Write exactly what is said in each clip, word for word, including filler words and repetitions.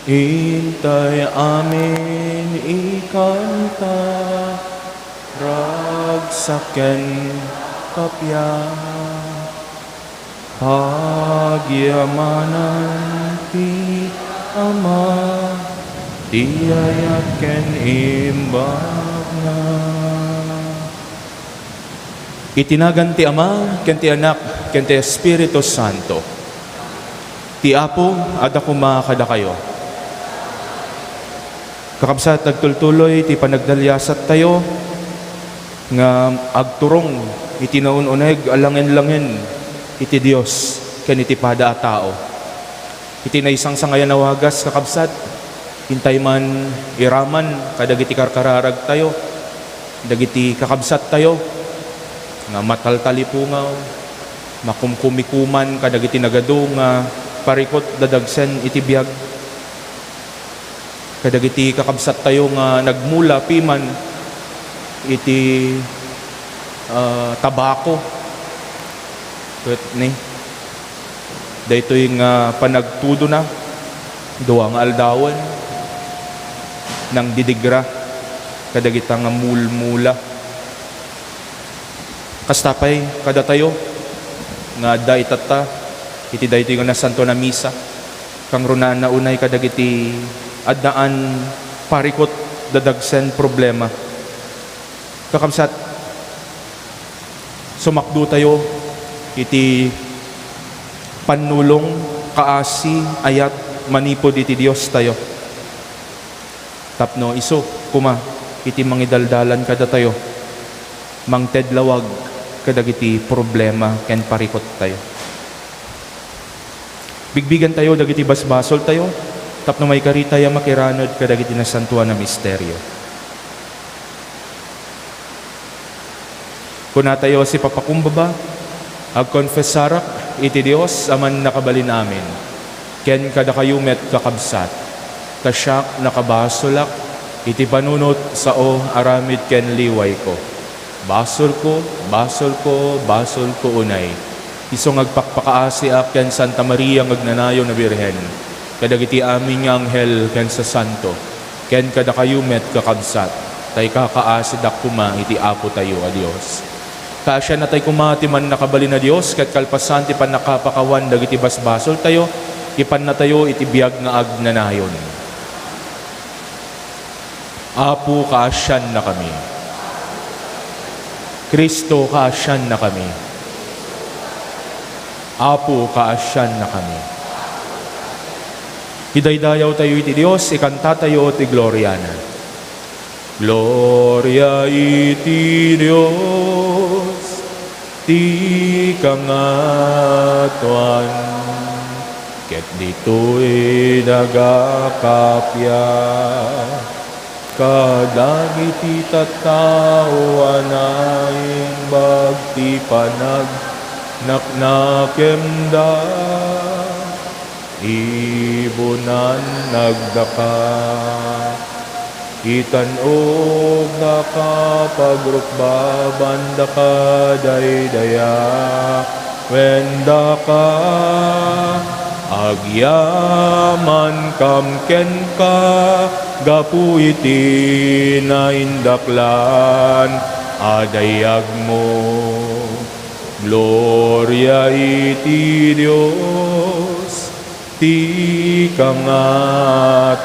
Intay amin ikanta, ragsak ken kappia. Pagyamanan ti Ama, ti ayat ken imbagna. Iti nagan ti Ama, ken ti Anak, ken ti Espiritu Santo. Ti Apo adda koma kadakayo. Kakabsat, agtultuloy ti panagdaliasattayo nga agturong iti naun-uneg a langen-langen iti Dios ken iti pada a tao. Iti naisangsangayan a wagas, kakabsat, intay man iraman kadagiti karkararagtayo, dagiti kakabsattayo nga mataltalipungaw, makumkumikuman kadagiti nagadu nga parikut dadagsen iti biag, kadagiti kakabsattayo nga nagmula piman iti, ah, tabako. Ket ni, daytoy nga panagtudona, dua nga aldawen, nangdidigra kadagita nga mulmula. Kasta pay kadatayo nga adda itatta iti daytoy nga nasantoan a misa, kangrunaanna unay kadagiti addaan parikut dadagsen problema. Kakabsat, sumakdotayo iti pannulong, kaasi, ayat manipud iti Diostayo. Tapno isu koma iti mangidaldalan kadatayo, mangted lawag kadagiti problema ken parikuttayo. Bigbigantayo dagiti basbasoltayo tapno maikaritay a makiranod kadagiti nasantoan a misterio. Kunatayo a sipapakumbaba, agkonfesarak iti Dios a Mannakabalin-amin, ken kadakayo met, kakabsat, ta siak nakabasolak iti panunot, sao, aramid ken liwayko. Basolko, basolko, basolko unay. Isu nga agpakpakaasiak ken Santa Maria nga agnanayon a Birhen, kadagiti amin nga anghel ken sasanto, ken kadakayo met, kakabsat, ta ikakaasidak koma iti Apotayo a Dios. Kaasiannatay koma ti Mannakabalin a Dios, ket kalpasan ti pannakapakawan dagiti basbasoltayo, ipannatayo iti biag nga agnanayon. Apo, kaasiannakami. Cristo, kaasiannakami. Apo, kaasiannakami. Idaydayawtayo iti Dios, ikantatayo ti gloriana. Gloria iti Dios, ti kangatoan, ket ditoy nagakappia kadagiti tattao a naimbag ti panagnaknakemda. Ibunannagdaka, itan-ogdaka, pagrukbabandaka, daydayawendaka, agyamankam kenka gapu iti naindaklan a dayagmo. Gloria iti Dios, ti kangatoan.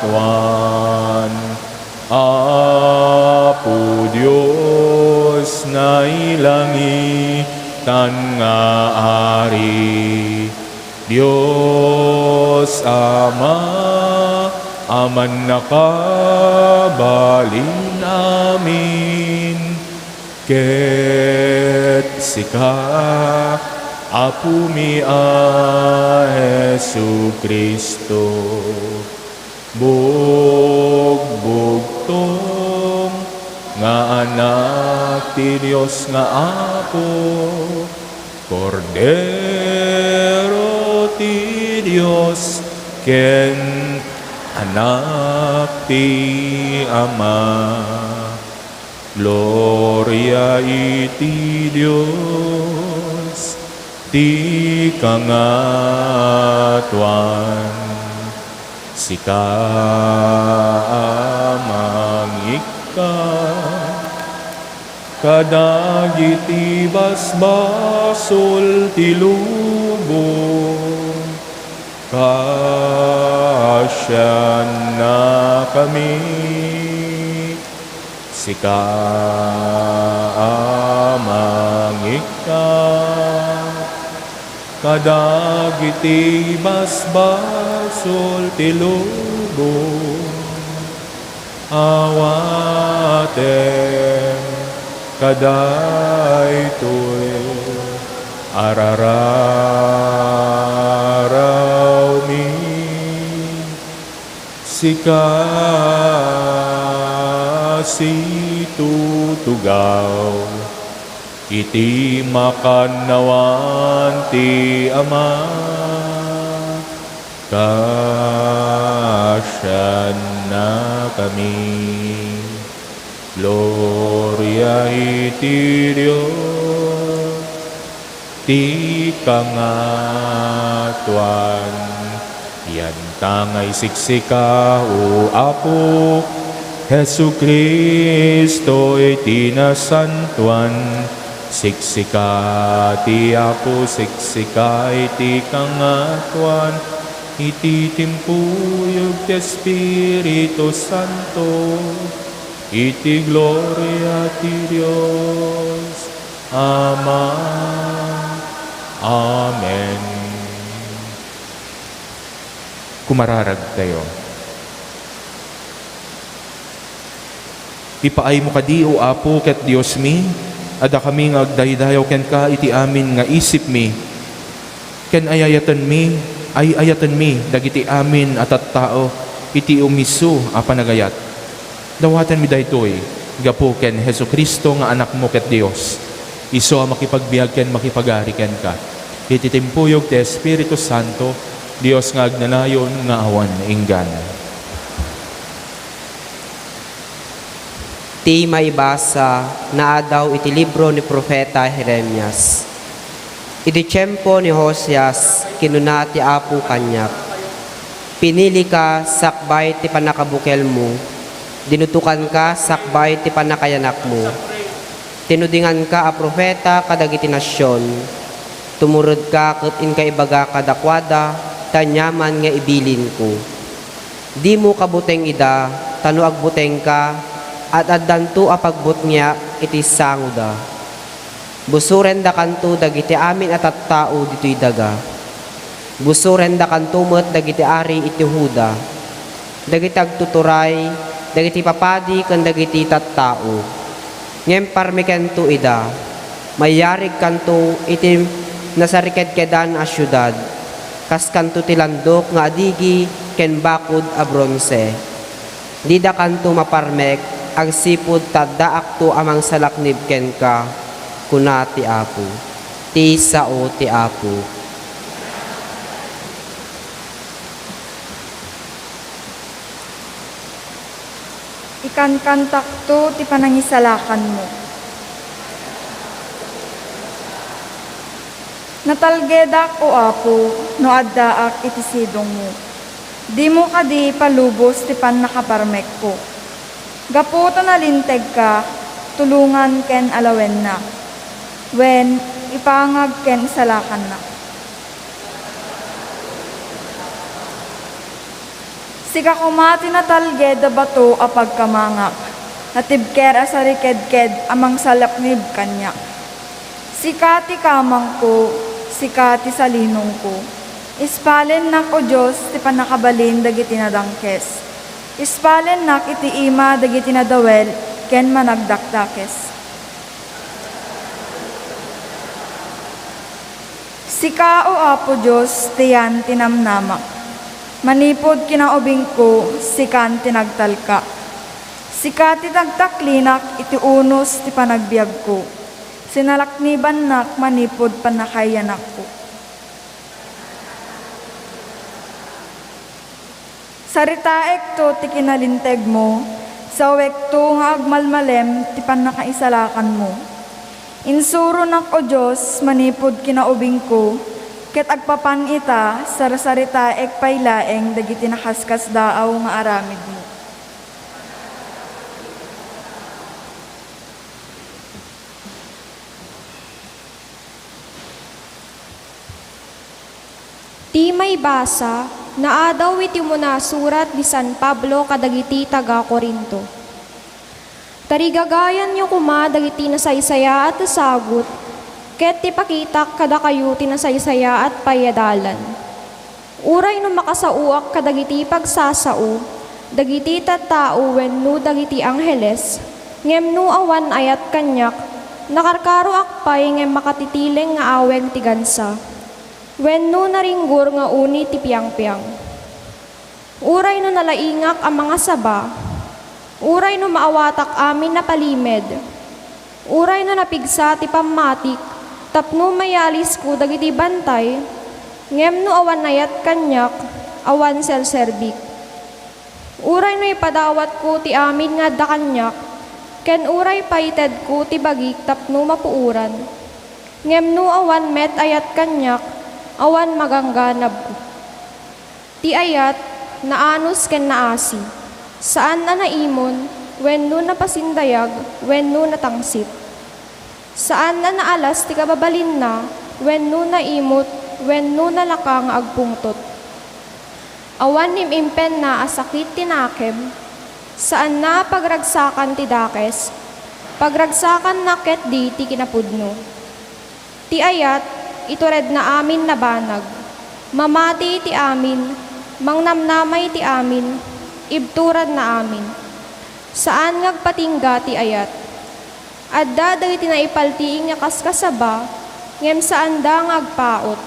Apo Dios, nailangitan nga Ari, Dios Ama a mannakabalin amin, ket sika, Apomi a Jesu-Cristo, bugbugtong nga Anak ti Dios nga Apo, Kordero ti Dios, ken Anak ti Ama. Gloria iti Dios ti kangatoan. Sika a mangikkan kadagiti basbasol ti lubong, kaasiannakami. Sika a mangikkan kadagiti basbasol ti lubong, awatem kadaytoy a rararawmi. Sika situtugaw iti makannawan ti Ama, kaasiannakami. Gloria iti Dios ti kangatoan. Pianta nga isiksika, O Apo Jesu-Cristo, iti nasantoan. Siksika ti Apo, siksika iti kangatoan, iti timpuyog ti Espiritu Santo, iti gloria ti Dios Ama. Amen. Kumararagtayo. Ipaaymo kadi, O Apo ket Diosmi, a dakami nga agdaydayaw kenka iti amin nga isipmi, ken ay-ayatenmi, ay-ayatenmi dagiti amin a tattao iti umiso a panagayat. Dawatenmi daytoy gapu ken Jesu-Cristo nga Anakmo ket Dios, isu a makipagbiag ken makipagari kenka iti timpuyog ti Espiritu Santo, Dios nga agnanayon nga awan inggana. Ti maibasa naadaw iti libro ni Profeta Jeremias. Iti tiempo ni Josias, kinuna ti Apo kaniak, "Pinilika sakbay ti pannakabukelmo, dinutokanka sakbay ti pannakayanakmo. Tinudinganka a profeta kadagiti nasion. Tumuredka ket inka ibaga kadakuada ti aniaman nga ibilinko. Dimo kabuteng ida, ta no agbutengka, ad-addanto a pagbutngeak iti sangoda. Busorendakanto dagiti amin a tattao ditoy daga. Busorendakanto met dagiti ari iti Juda, dagiti agtuturay, dagiti papadi ken dagiti tattao. Ngem parmekento ida, mayarigkanto iti nasarikedkedan a siudad, kaskanto ti landok nga adigi ken bakod a bronse. Didakanto maparmek agsipud ta addaakto a mangsalaknib kenka," kuna ti Apo. Ti sao ti Apo. Ikankantakto ti panangisalakanmo. Natalgedak, O Apo, no addaak iti sidongmo. Dimo kadi ipalubos ti pannakaparmekko. Gapu ta nalintegka, tulongan ken alawennak. Wen, ipangag ken isalakannak. Sika koma ti natalged a bato a pagkamangak, natibker a sarikedked a mangsalaknib kaniak. Sika ti kamangko, sika ti salinongko. Ispalennak, O Dios, ti pannakabalin dagiti nadangkes. Ispalennak iti ima dagiti nadawel ken managdakdakes. Sika, O Apo Dios, ti yan ti namnamak. Manipud kinaubingko, sikan ti nagtalka. Sika ti nagtaklinak iti unos ti panagbiagko. Sinalaknibannak manipud pannakaiyanakko. Saritaekto ti kinalintegmo, sawekto nga agmalmalem ti pannakaisalakanmo. Insuronak, O Dios, manipud kinaubingko, Ket agpapan ita, sarsaritaek pay laeng dagiti nakaskasdaaw nga aramidmo. Ti maibasa, naadaw iti umuna a surat ni San Pablo kadagiti taga-Corinto. Tarigagayanyo koma dagiti nasaysayaat a sagut, ket ti pakitak kadakayo ti nasaysayaat pay a dalan. Uray no makasaoak kadagiti pagsasao, dagiti tattao wenno dagiti angheles, ngem no awan ayat kaniak, nakarkaroak pay ngem makatitileng nga aweg ti gansa, wenno naringgor nga uni ti piangpiang. Uray no nalaingak a mangasaba, uray no maawatak amin a palimed, uray no napigsa ti pammatik tapno mayalisko dagiti bantay, ngem no awan ayat kaniak, awan serserbik. Uray no ipadawatko ti amin nga adda kaniak, ken uray pay itedko ti bagik tapno mapuoran, ngem no awan met ayat kaniak, awan magangganabko. Ti ayat, naanus ken naasi, saan a naimon, wenno napasindayag, wenno natangsit. Saan a naalas ti kababalinna, wenno naimot, wenno nalaka nga agpungtot. Awan im-impenna a sakit ti nakem, saanna a pagragsakan ti dakes, pagragsakanna ketdi ti kinapudno. Ti ayat, ituredna amin a banag. Mamati iti amin, mangnamnama iti amin, ibturanna amin. Saan nga agpatingga ti ayat. Adda dagiti naipaltiing a kaskasaba, ngem saanda nga agpaut.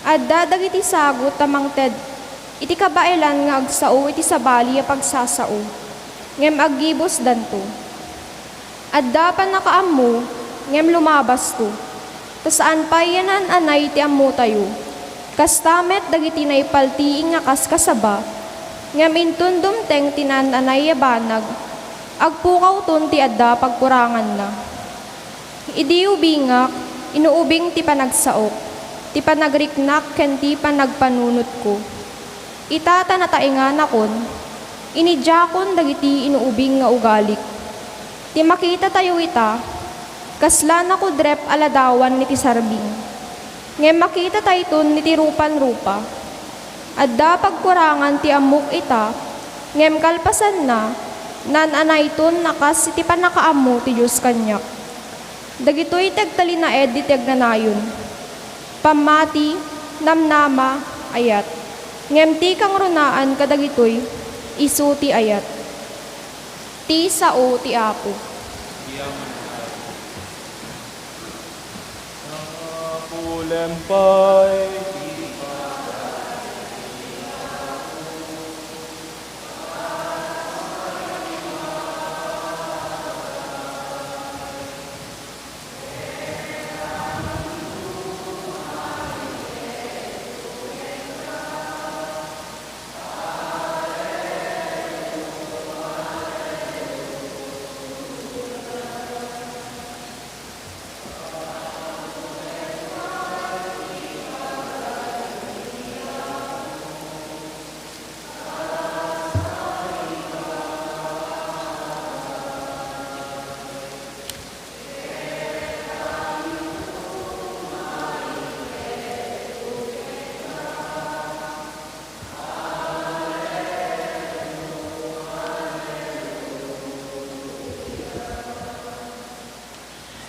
Adda dagiti sagut a mangted iti kabaelan nga agsao iti sabali a pagsasao, ngem aggibusdanto. Adda pannakaammo, ngem lumabasto, ta saan pay a naan-anay ti ammotayo. Kasta met dagiti naipaltiing a kaskasaba, ngem inton dumteng ti naan-anay a banag, agpukawton ti adda pagkuranganna. Idi ubingak, inuubing ti panagsaok, ti panagriknak ken ti panagpanunotko. Ita ta nataenganakon, inidiakon dagiti inuubing nga ugalik. Ti makitatayo ita, kasla nakudrep a ladawan iti sarbing. Ngem makitatayton iti rupanrupa. Adda pagkurangan ti ammok ita, ngem kalpasanna, naan-anayton a kas iti pannakaammo ti Dios kaniak. Dagitoy ti agtalinaed iti agnanayon. Pammati, namnama, ayat. Ngem ti kangrunaan kadagitoy, isu ti ayat. Ti sao ti Apo. Apo lempay.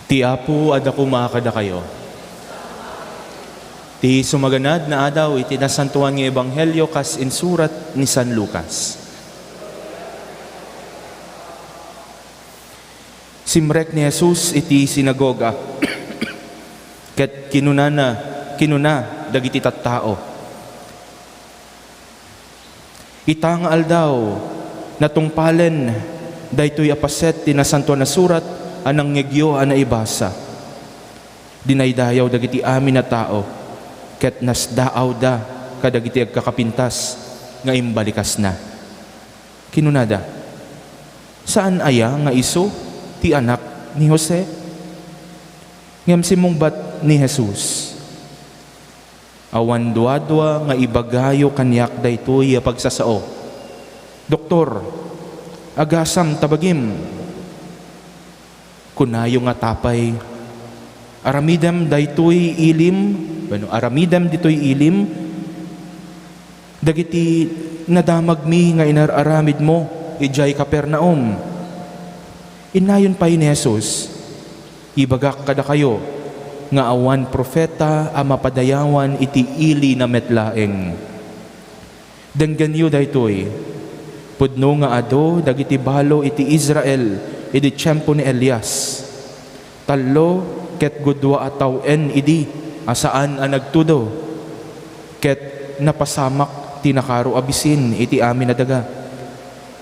Ti Apo adda koma kadakayo. Ti sumaganad nga adaw iti Nasantoan nga Ebanghelio kas insurat ni San Lucas. Simrek ni Jesus iti sinagoga, ket kinunana, kinuna dagiti tattao, "Ita nga aldaw, natungpalen daytoy a paset ti Nasantoan a Surat a nangngegyo a naibasa. Dinaydayaw dagiti amin a tao, ket nasdaawda kadagiti agkakapintas nga imbalikasna." Kinunada, "Saan aya nga isu ti anak ni Jose?" Ngem simmungbat ni Jesus, Awan duadua nga ibagayo kaniak daytoy a pagsasao. "Doktor, agasam ta bagim." Kunayo ngata pay, "Aramidem daytoy ilim, wenno aramidem ditoy ilim, dagiti nadamagmi nga inar-aramidmo idiay Capernaum." Innayon pay ni Jesus, "Ibagak kadakayo nga awan profeta a mapadayawan iti ilina met laeng. Denggenyo daytoy, pudno nga adu dagiti balo iti Israel idi tiempo ni Elias. Tallo ket gudua a tawen idi a saan a nagtudo, ket napasamak ti nakaro a bisin iti amin a daga.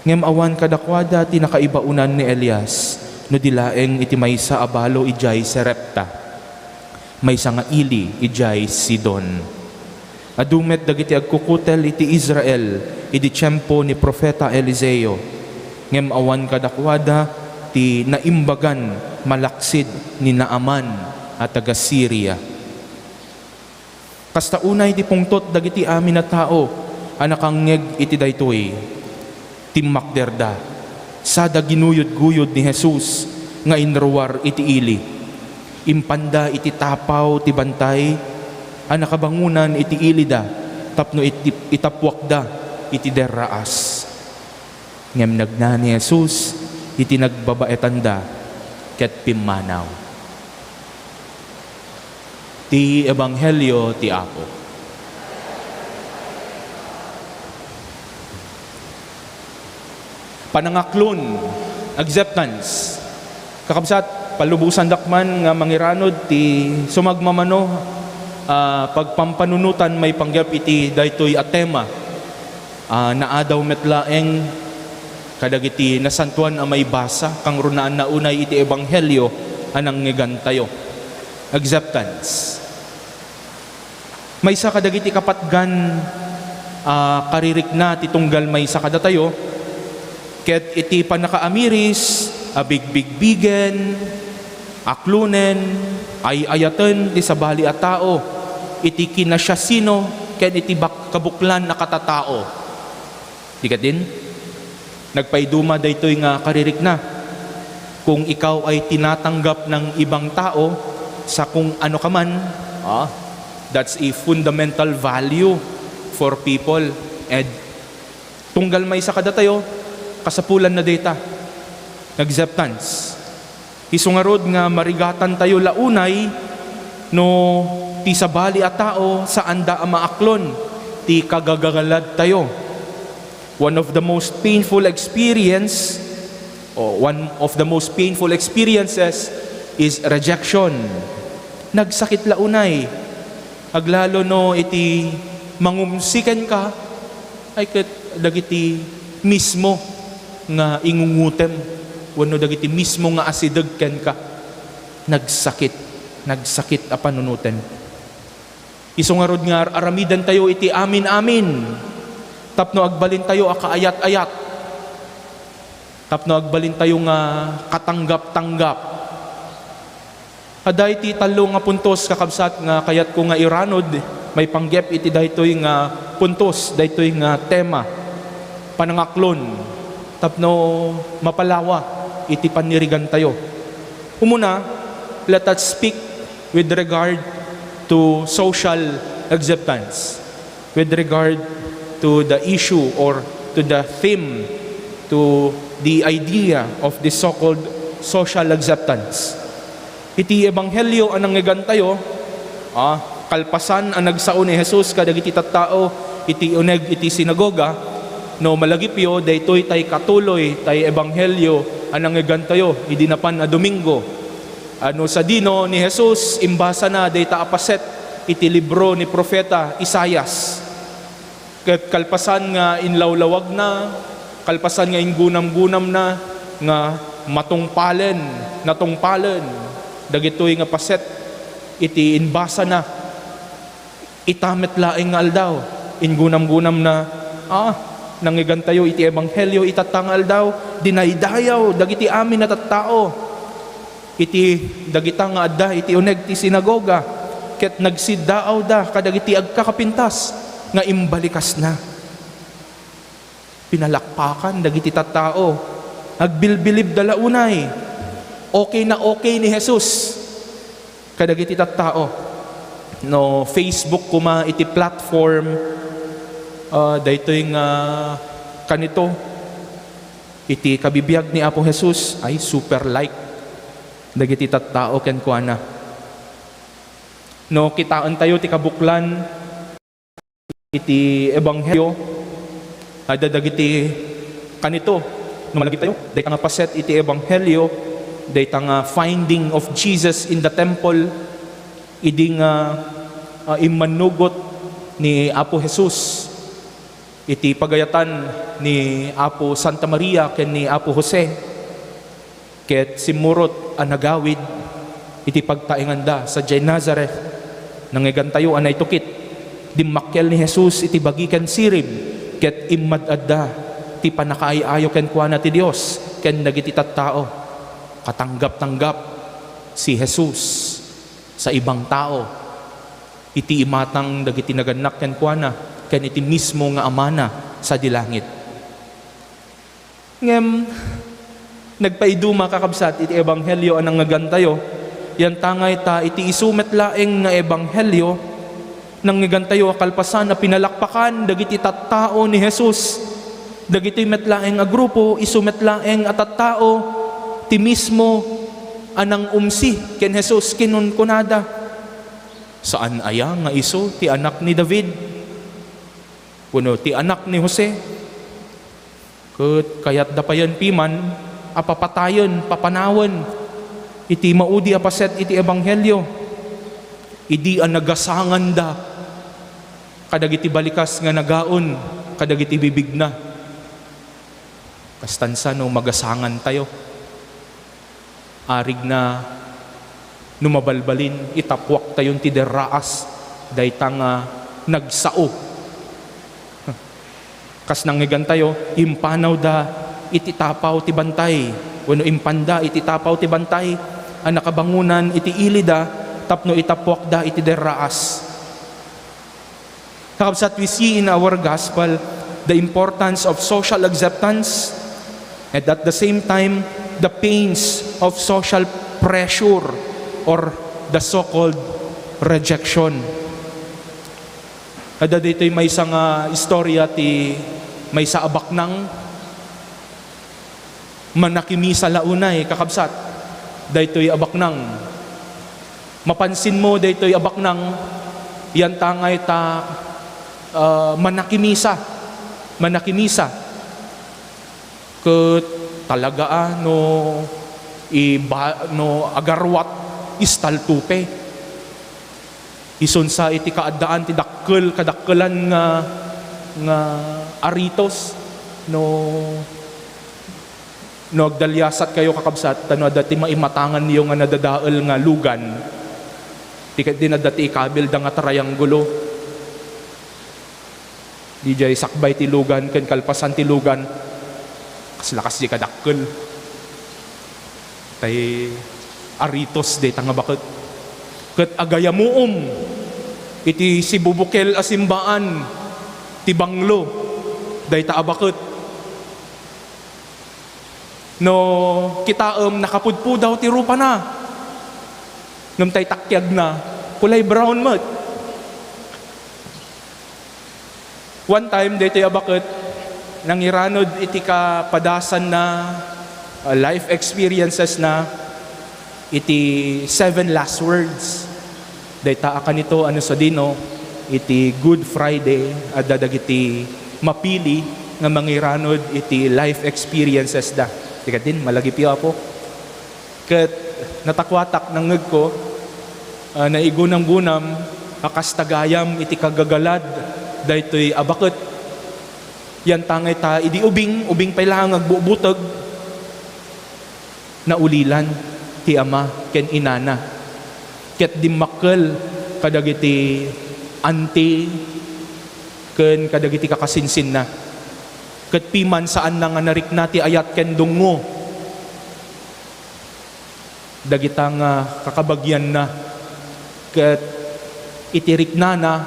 Ngem awan kadakuada ti nakaibaonan ni Elias no di laeng iti maysa a balo idiay Sarepta, maysa nga ili idiay Sidon. Adu met dagiti agkukutel iti Israel idi tiempo ni profeta Eliseo, ngem awan kadakuada ti naimbagan malaksid ni Naaman a taga-Siria." Kasta unay ti pungtot dagiti amin a tao a nakangngeg iti daytoy. Timmakderda, sada ginuyod-guyod ni Jesus nga inruar iti ili. Impanda iti tapaw ti bantay a nakabangonan iti ilida tapno iti-, itappuakda iti derraas. Ngem nagna ni Jesus iti nagbabaetanda ket pimmanaw. Ti Ebanghelio ti Apo. Panangaklon, acceptance. Kakabsat, palubosandak man nga mangiranod ti sumagmamano a pagpampanunotan maipanggep iti daytoy a tema. Ah, naadaw met laeng kadagiti nasantoan a maibasa, kangrunaanna unay iti ebanghelio a nangngegantayo. Acceptance. Maysa kadagiti kapatgan a karirikna ti tunggal maysa kadatayo, ket iti pannakaamiris a bigbigbigen, aklonen, ay-ayaten ti sabali a tao iti kinasiasino ken iti bak-, kabuklan a katatao. Di kadin? Nagpaiduma daytoy nga karirikna. Kung ikaw ay tinatanggap ng ibang tao sa kung ano ka man, ah, that's a fundamental value for people. And tunggal maysa kadatayo, kasapulan na dayta. Acceptance. Isu ngarud nga marigatantayo la unay no ti sabali a tao saanda a maaklon ti kagagaladtayo. One of the most painful experience, o one of the most painful experiences is rejection. Nagsakit la unay, aglalo no iti mangumsi kenka, ay ket dagiti mismo nga ingungutem wenno dagiti mismo nga asideg kenka, nagsakit, nagsakit a panunoten. Isu ngarud nga ar-, aramidentayo iti amin-amin tapno agbalintayo a kaayat-ayat, tapno agbalintayo nga katanggap-tanggap. Adda iti tallo nga puntos, kakabsat, nga kayatko nga iranod maipanggep iti daytoy nga puntos, daytoy nga tema, panangaklon, tapno mapalawa iti panirigantayo. Umuna, let us speak with regard to social acceptance. With regard to the issue or to the theme, to the idea of the so-called social acceptance. Iti ebanghelio a nangngegantayo, ah, kalpasan a nagsao ni Jesus kadagiti tattao iti uneg iti sinagoga, no malagipyo, daytoy tay katuloy tay ebanghelio a nangngegantayo idi napan a Domingo. Ano sadino ni Jesus, imbasana dayta a paset iti libro ni Profeta Isaias. Ket kalpasan nga inlawlawagna, kalpasan nga inggunamgunamna, nga matungpalen, natungpalen dagitoy nga paset iti imbasana. Ita met laeng nga aldaw, inggunamgunamna, ah, nangngegantayo iti ebanghelio itatta nga aldaw, dinaydayaw dagiti amin a tattao iti dagita nga adda iti uneg ti sinagoga. ket nagsiddaawda kadagiti agkakapintas nga imbalikasna. Pinalakpakan dagiti tattao. Agbilbilibda la unay. Okay na okay ni Jesus kadagiti tattao. No Facebook koma iti platform, ah, daytoy nga kanito, iti kabibiag ni Apo Jesus, ay super like dagiti tattao kenkuana. No kitaentayo ti kabuklan iti ebanghelio, adda dagiti kanito, no malagiptayo, dayta nga paset iti ebanghelio, dayta nga finding of Jesus in the temple, idi nga, ah, immannugot ni Apo Jesus iti pagayatan ni Apo Santa Maria ken ni Apo Jose. Ket simmurot a nagawid iti pagtaenganda sadiay Nazareth, nangngegantayo a naitukit. Dimmakkel ni Jesus iti bagi ken sirib, ket immad-adda ti pannakaay-ayo kenkuana ti Dios ken dagiti tattao. Katanggap-tanggap si Jesus sa ibang tao iti imatang dagiti nagannak kenkuana ken iti mismo nga Amana sadi langit. Ngem nagpaiduma, kakabsat, iti ebanghelio a nangngegantayo, yantangay ta iti isu met laeng nga ebanghelio, nangngegantayo a kalpasan a pinalakpakan dagiti tattao ni Jesus. Dagitoy met laeng a grupo, isu met laeng a tattao, ti mismo a nangumsi ken Jesus, kinunkunada, "Saan aya nga isu ti anak ni David? Wenno ti anak ni Jose?" Ket kayatda payen piman a papatayen, papanawen iti maudi a paset iti ebanghelio, idi a nagasanganda kadagiti balikas nga nagaon kadagiti bibigna. Kastan sa no magasangantayo. Arigna no mabalbalin, itapuaktayon ti derraas dayta nga nagsao. Kas nangngegantayo, impanawda iti tapaw ti bantay, wenno impanda iti tapaw ti bantay a nakabangonan iti ilida tapno itapuakda iti derraas. Kakabsat, we see in our gospel the importance of social acceptance and at the same time, the pains of social pressure or the so-called rejection. Adda ditoy maysa nga istorya ti maysa a baknang. Manakimisa la unay, kakabsat, daytoy a baknang. Mapansinmo daytoy a baknang, yantangay ta, ah, manakimisa. Manakimisa. Ket talaga a no iba-, no agaruat, istaltupe. Isunsa iti kaaddaan ti dakkel, kadakkelan nga, nga aritos, no, no agdaliasatkayo, kakabsat, ta no adda ti maimatanganyo nga nadadael nga lugan, ti ketdin adda ti ikabilda nga triangulo. Diay sakbay ti lugan ken kalpasan ti lugan, kasla kasdi kadakkel. Tay aritos dayta nga baket. Ket agayamuom iti sibubukel a simbaan ti banglo dayta a baket. No kitaem, nakapudpudaw ti rupana. Ngem tay takiagna, kulay brown met. One time, daytoy a baket, nangiranod iti kapadasanna, ah, life experiences na, iti seven last words. Dayta a kanito, ano sadino, iti Good Friday, adda dagiti mapili nga mangiranod iti life experiences da. Ti kadin, malagipyo, Apo. Ket natakuatak, nangngegko, ah, naigunamgunam a kasta gayam iti kagagalad daytoy a baket. Yantangay ta idi ubing, ubing pay laeng agbubuteg, naulilan ti ama ken inana. Ket dimmakkel kadagiti anti ken kadagiti kakasinsinna. Ket piman saanna nga narikna ti ayat ken dungngo dagita nga kakabagianna, ket Iti riknana,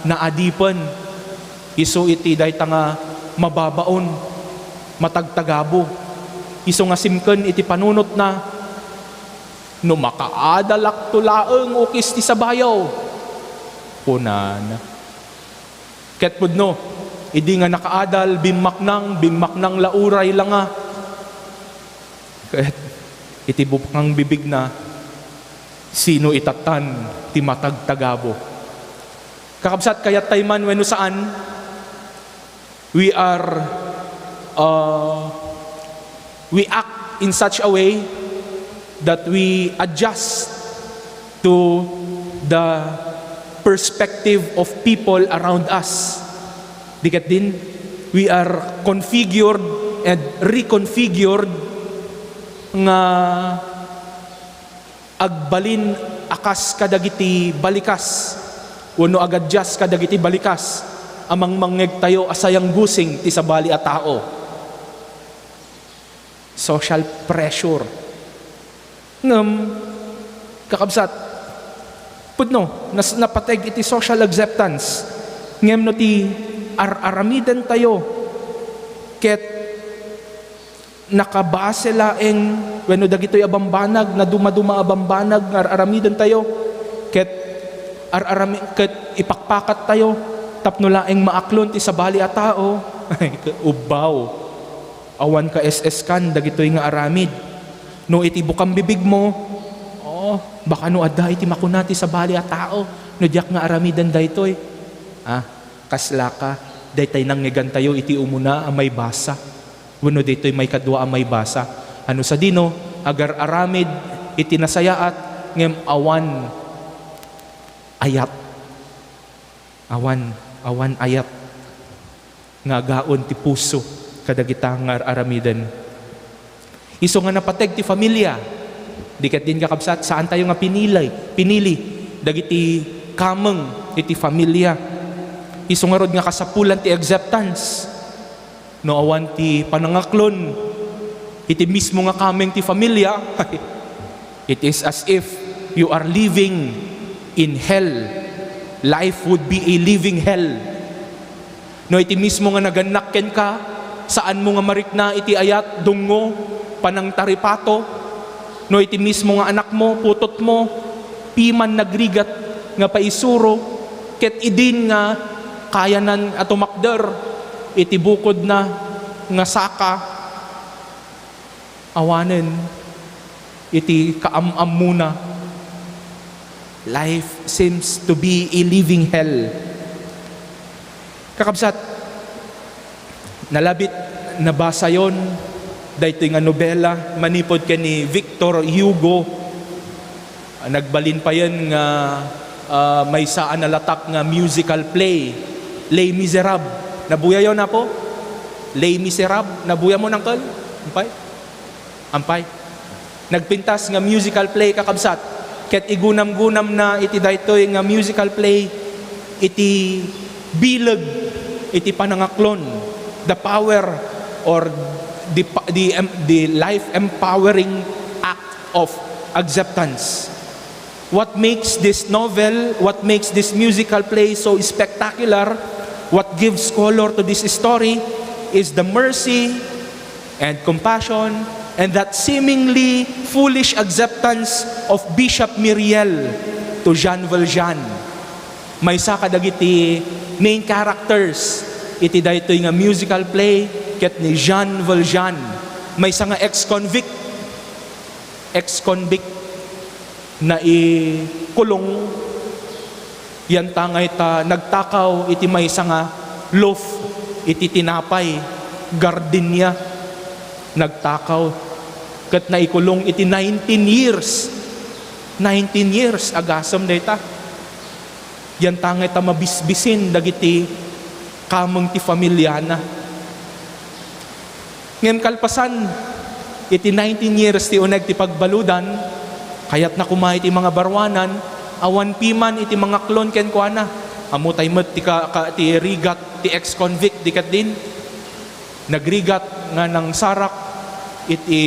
naadipen. Isu iti dayta nga mababaon, matagtagabo. Isu nga simken iti panunotna, "No makaadalakto laeng ukis ti sabayo," kunana. Ket pudno, idi nga nakaadal, bimmaknang, bimmaknang la uray la nga. Ket iti buknang bibigna, sino itatan ti matagtagabo? Kakabsat, kayattay man wenno saan, we are, uh, we act in such a way that we adjust to the perspective of people around us. Di ket din, we are configured and reconfigured nga agbalin a kas kadagiti balikas wenno agadjust kadagiti balikas a mangmangngegtayo a sayanggusing ti sabali a tao. Social pressure. Ngem, kakabsat, pudno, nas-, napateg iti social acceptance. Ngem no ti ar-aramidentayo ket nakabase laeng wenno dagitoy a bambanag, nadumaduma a bambanag nga ar-aramidentayo, ket ar-arami-, ket ipakpakattayo tapno laeng maaklon ti sabali a tao, ay, ubbaw. Awan ka S S kan dagitoy nga aramid. No iti bukang bibigmo, "Oh, baka no adda iti makuna ti sabali a tao no diak nga aramiden daytoy." Ah, kasla ka, daytay nangngegantayo iti umuna a maibasa wenno daytoy maikadua a maibasa. Ano sadino, agar-aramid iti nasayaat ngem awan ayat. Awan, awan ayat nga agaon ti puso kadagita nga ar-aramiden. Isu nga napateg ti familia. Di ket din, kakabsat, saantayo nga pinili, pinili dagiti kameng iti familia. Isu ngarud nga kasapulan ti acceptance. No awan ti panangaklon iti mismo nga kameng ti familia, it is as if you are living in hell. Life would be a living hell. No iti mismo nga nagannak kenka, saanmo nga marikna iti ayat, dungngo, panangtaripato, no iti mismo nga anakmo, putotmo, piman nagrigat nga paisuro, ket idin nga kayanan a tumakder iti bukodna nga saka, awanen iti kaam-ammona. Life seems to be a living hell. Kakabsat, nalabit, nabasayon daytoy nga nobela manipud ken ni Victor Hugo. Ah, nagbalin payen nga, ah, maysa a nalatak nga musical play, Les Miserables. Nabuyayon, Apo? Les Miserables. Nabuyamon, Uncle? Ampay? Ampay? Nagpintas nga musical play, kakabsat. Ket igunam-gunamna iti daytoy nga musical play iti bileg iti panangaklon, the power or the pa-, the em-, the life empowering act of acceptance. What makes this novel, what makes this musical play so spectacular, what gives color to this story is the mercy and compassion and that seemingly foolish acceptance of Bishop Myriel to Jean Valjean. Maysa kadagiti main characters iti daytoy nga musical play ket ni Jean Valjean, maysa nga ex-convict, ex-convict, naikulong, yantangay ta nagtakaw iti maysa nga loaf iti tinapay, gardenia, nagtakaw, ket naikulong iti nineteen years. Nineteen years, agasem dayta. Yantangay ta mabisbisin dagiti kameng ti familiana. Ngem kalpasan iti nineteen years ti uneg ti pagbaludan, kayatna koma iti mangabaruanan, awan piman iti mangaklon kenkuana. Ammotay met ti ka-, ka-, ti rigat ti ex-convict, di ket din? Nagrigat nga nangsarak iti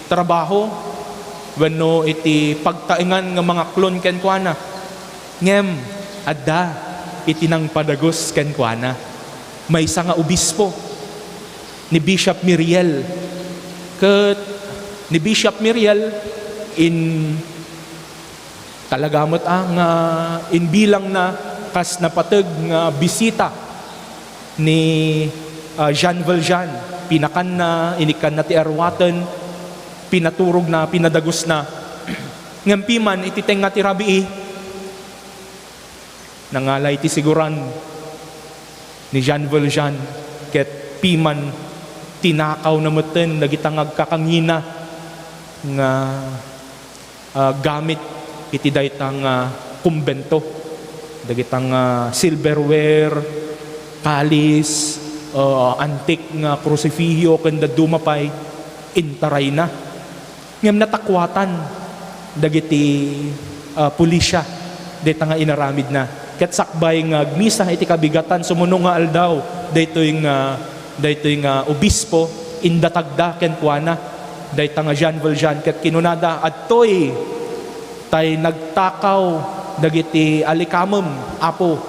trabaho wenno iti pagtaengan nga mangaklon kenkuana. Ngem, Adda iti nangpadagus kenkuana. Maysa nga obispo ni Bishop Miriel. Ket ni Bishop Miriel in talaga met, ah, nga inbilangna kas napateg nga bisita ni, ah, Jean Valjean. Pinakanna, inikkanna ti aruaten, pinaturogna, pinadagusna. Ngem piman iti tengnga ti rabii, nangalay ti siguran ni Jean Valjean ket piman tinakawna metten dagita nga agkakangina nga, ah, gamit iti dayta nga kumbento. Dagita nga silverware, kalis, ah, antik nga krusifihio ken dadduma pay, intarayna. Ngem natakuatan dagiti, ah, pulisya dayta nga inaramidna. Ket sakbay nga agmisa iti kabigatan, sumuno nga aldaw, daytoy nga, daytoy nga obispo, indatagda kenkuana dayta nga Jean Valjean, ket kinunada, "Adtoy tay nagtakaw dagiti alikamem, Apo.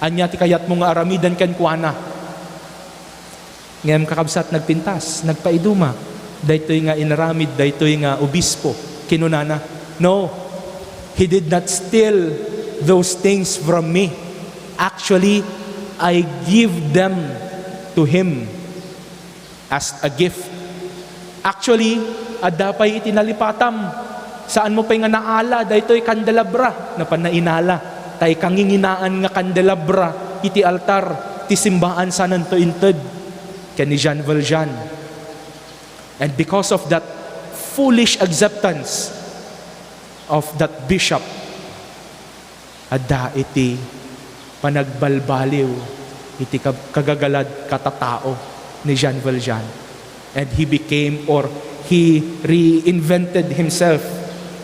Ania ti kayatmo nga aramiden kenkuana?" Ngem, kakabsat, nagpintas, nagpaiduma daytoy nga inaramid daytoy nga obispo. Kinunana, "No, he did not steal those things from me. Actually, I give them to him as a gift." Actually, adda pay iti nalipatam. Saanmo pay nga naala daytoy kandelabra, napan nainala. Tay kanginginaan nga kandelabra iti altar ti simbaan sananto inted ken ni Jean Valjean. And because of that foolish acceptance of that bishop, adda iti panagbalbaliw iti kab-, kagagalad katatao ni Jean Valjean. And he became, or he reinvented himself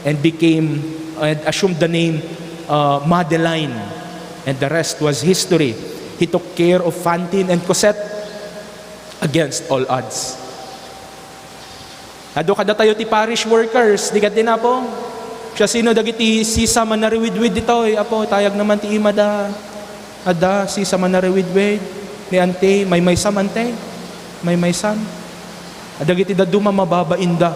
and became, and assumed the name, uh, Madeline. And the rest was history. He took care of Fantine and Cosette against all odds. Adu kadatayo ti parish workers, di kadin, Apo? Siasino dagiti sisa manariwidwid ditoy, Apo? Tayag naman ti imada. Adda sisa manariwidwid ni Ante, maymaysam, Ante? Maymaysam? Dagiti dadduma mababainda.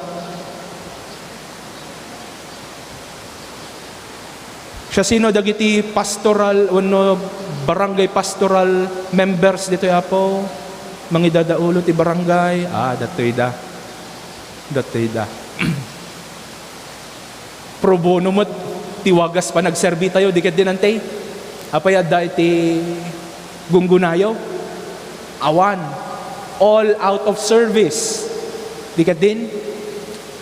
Siasino dagiti pastoral wenno barangay pastoral members ditoy, Apo? Mangidadaulo ti barangay? Ah, datoy da. Datoy da. Pro bono met ti wagas panagserbi tayo, di ket din, Ante? Apay adda iti gunggunayo? Awan. All out of service. Di ket din?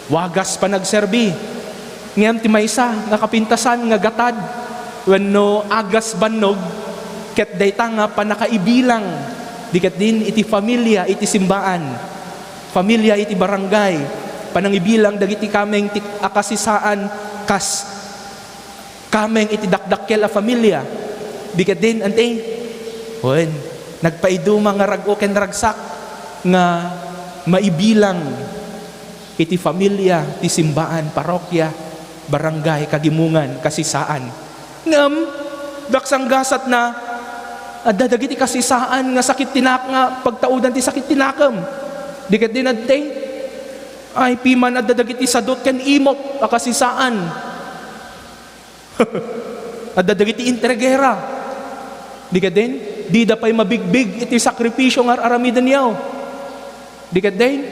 Wagas panagserbi. Ngem ti maysa nga kapintasan nga gatad wenno agas bannog, ket dayta nga pannakaibilang, di ket din iti familia iti simbaan, familia iti barangay, panangibilang dagiti kameng ti, a kasisaan kas kameng iti dakdakkel a familia. Di ket din, Ante? Wen, nagpaiduma nga rag-o ken ragsak nga maibilang iti familia ti simbaan, parokya, barangay, kagimongan, kasisaan. Ngem, daksanggasatna, adda dagiti kasisaan nga sakit ti nak-, nga pagtaudan ti sakit ti nakem. Di ket din, Ante? Ay, piman adda dagiti sadut ken imot a kasisaan. Adda dagiti entregera. Di ket din, dida pay mabigbig iti sakripisio nga ar-aramidenyo. Di ket din,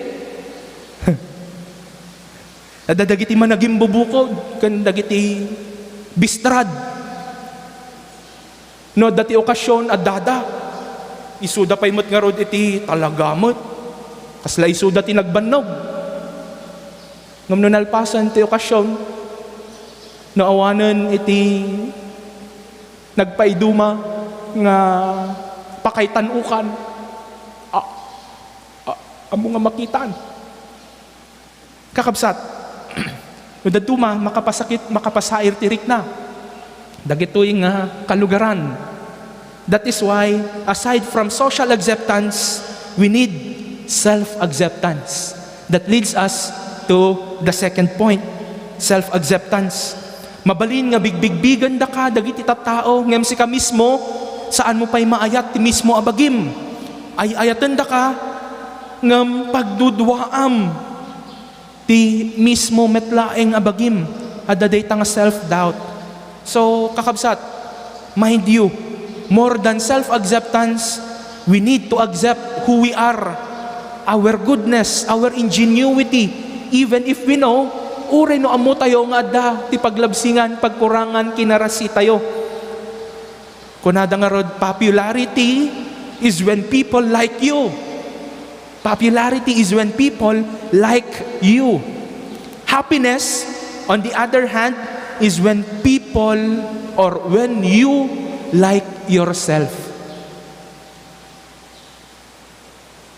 adda dagiti managimbubukod ken dagiti bistrad. No adda ti okasion, addada. Isuda pay met ngarud iti talaga met. Kasla isuda ti nagbannog. Ngem no nalpasen ti okasion, no awanen iti nagpaiduma nga pakaitan-okan, a-, a-, ammo nga makitaan. Kakabsat, no dadduma, makapasakit, makapasair ti rikna dagitoy nga kalugaran. That is why, aside from social acceptance, we need self-acceptance. That leads us to the second point, self-acceptance. Mabalin nga bigbigbigendaka dagiti tattao, ngem sika mismo, saanmo pay maayat ti mismo a bagim. Ay-ayatendaka, ngem pagduduaam ti mismo met laeng a bagim. Adda dayta nga self-doubt. So, kakabsat, mind you, more than self-acceptance, we need to accept who we are, our goodness, our ingenuity, even if we know, uray no ammotayo nga adda ti paglabsingan, pagkurangan, kinarasitayo. Kunada ngarud, popularity is when people like you. Popularity is when people like you. Happiness, on the other hand, is when people or when you like yourself.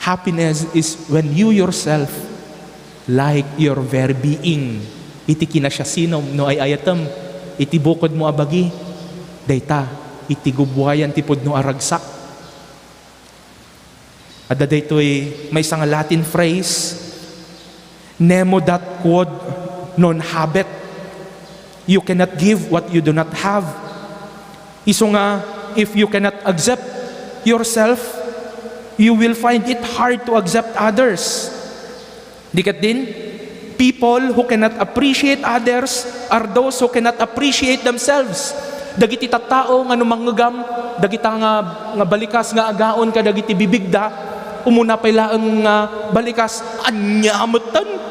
Happiness is when you yourself like your very being. Iti kinasiasinom no ay-ayatem, iti bukodmo a bagi, dayta, iti gubuayan ti pudno a ragsak. Adda daytoy maysa nga Latin phrase, "Nemo dat quod non habet." You cannot give what you do not have. Isu nga, if you cannot accept yourself, you will find it hard to accept others. Di ket din, people who cannot appreciate others are those who cannot appreciate themselves. Dagiti tattao nga no mangngegam, dagita nga, nga balikas nga agaon kadagiti bibigda, umuna pay laeng nga balikas, "Ania metten?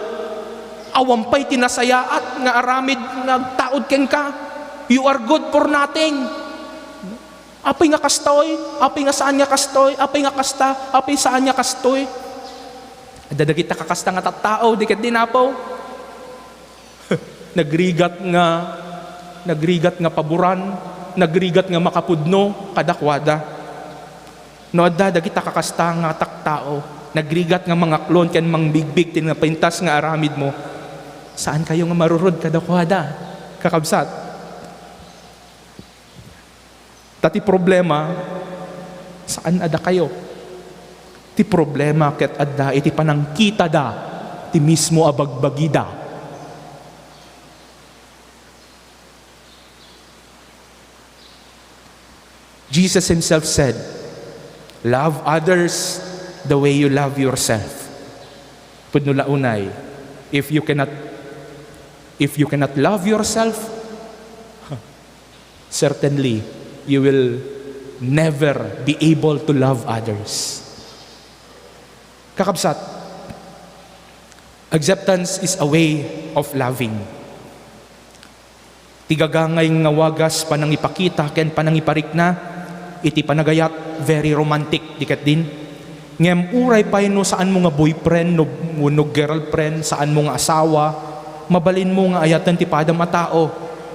Awan pay ti nasayaat nga aramid nga agtaud kenka. You are good for nothing." Apay nga kastoy? Apay nga saan nga kastoy? Apay nga kasta? Apay saan nga kastoy? Adda dagita kakasta nga tattao, di ket din, Apo. Nagrigat nga, nagrigat nga paboran, nagrigat nga makapudno kadakuada. No adda dagita kakasta nga tattao, nagrigat nga mangaklon ken mangbigbig ti napintas nga aramidmo, saankayo nga marurod kadakuada, kakabsat. Ta ti problema, saan a dakayo. Ti problema ket adda iti panangkitada ti mismo a bagbagida. Jesus himself said, "Love others the way you love yourself." Pudno la unay, if you cannot, if you cannot love yourself, certainly, you will never be able to love others. Kakabsat, acceptance is a way of loving. Ti gagangay nga wagas panangipakita ken panangiparikna iti panagayat, very romantic, di ket din? Ngem uray pay no saanmo nga boyfriend no, wenno girlfriend, saanmo nga asawa, mabalinmo nga ayaten ti padam a tao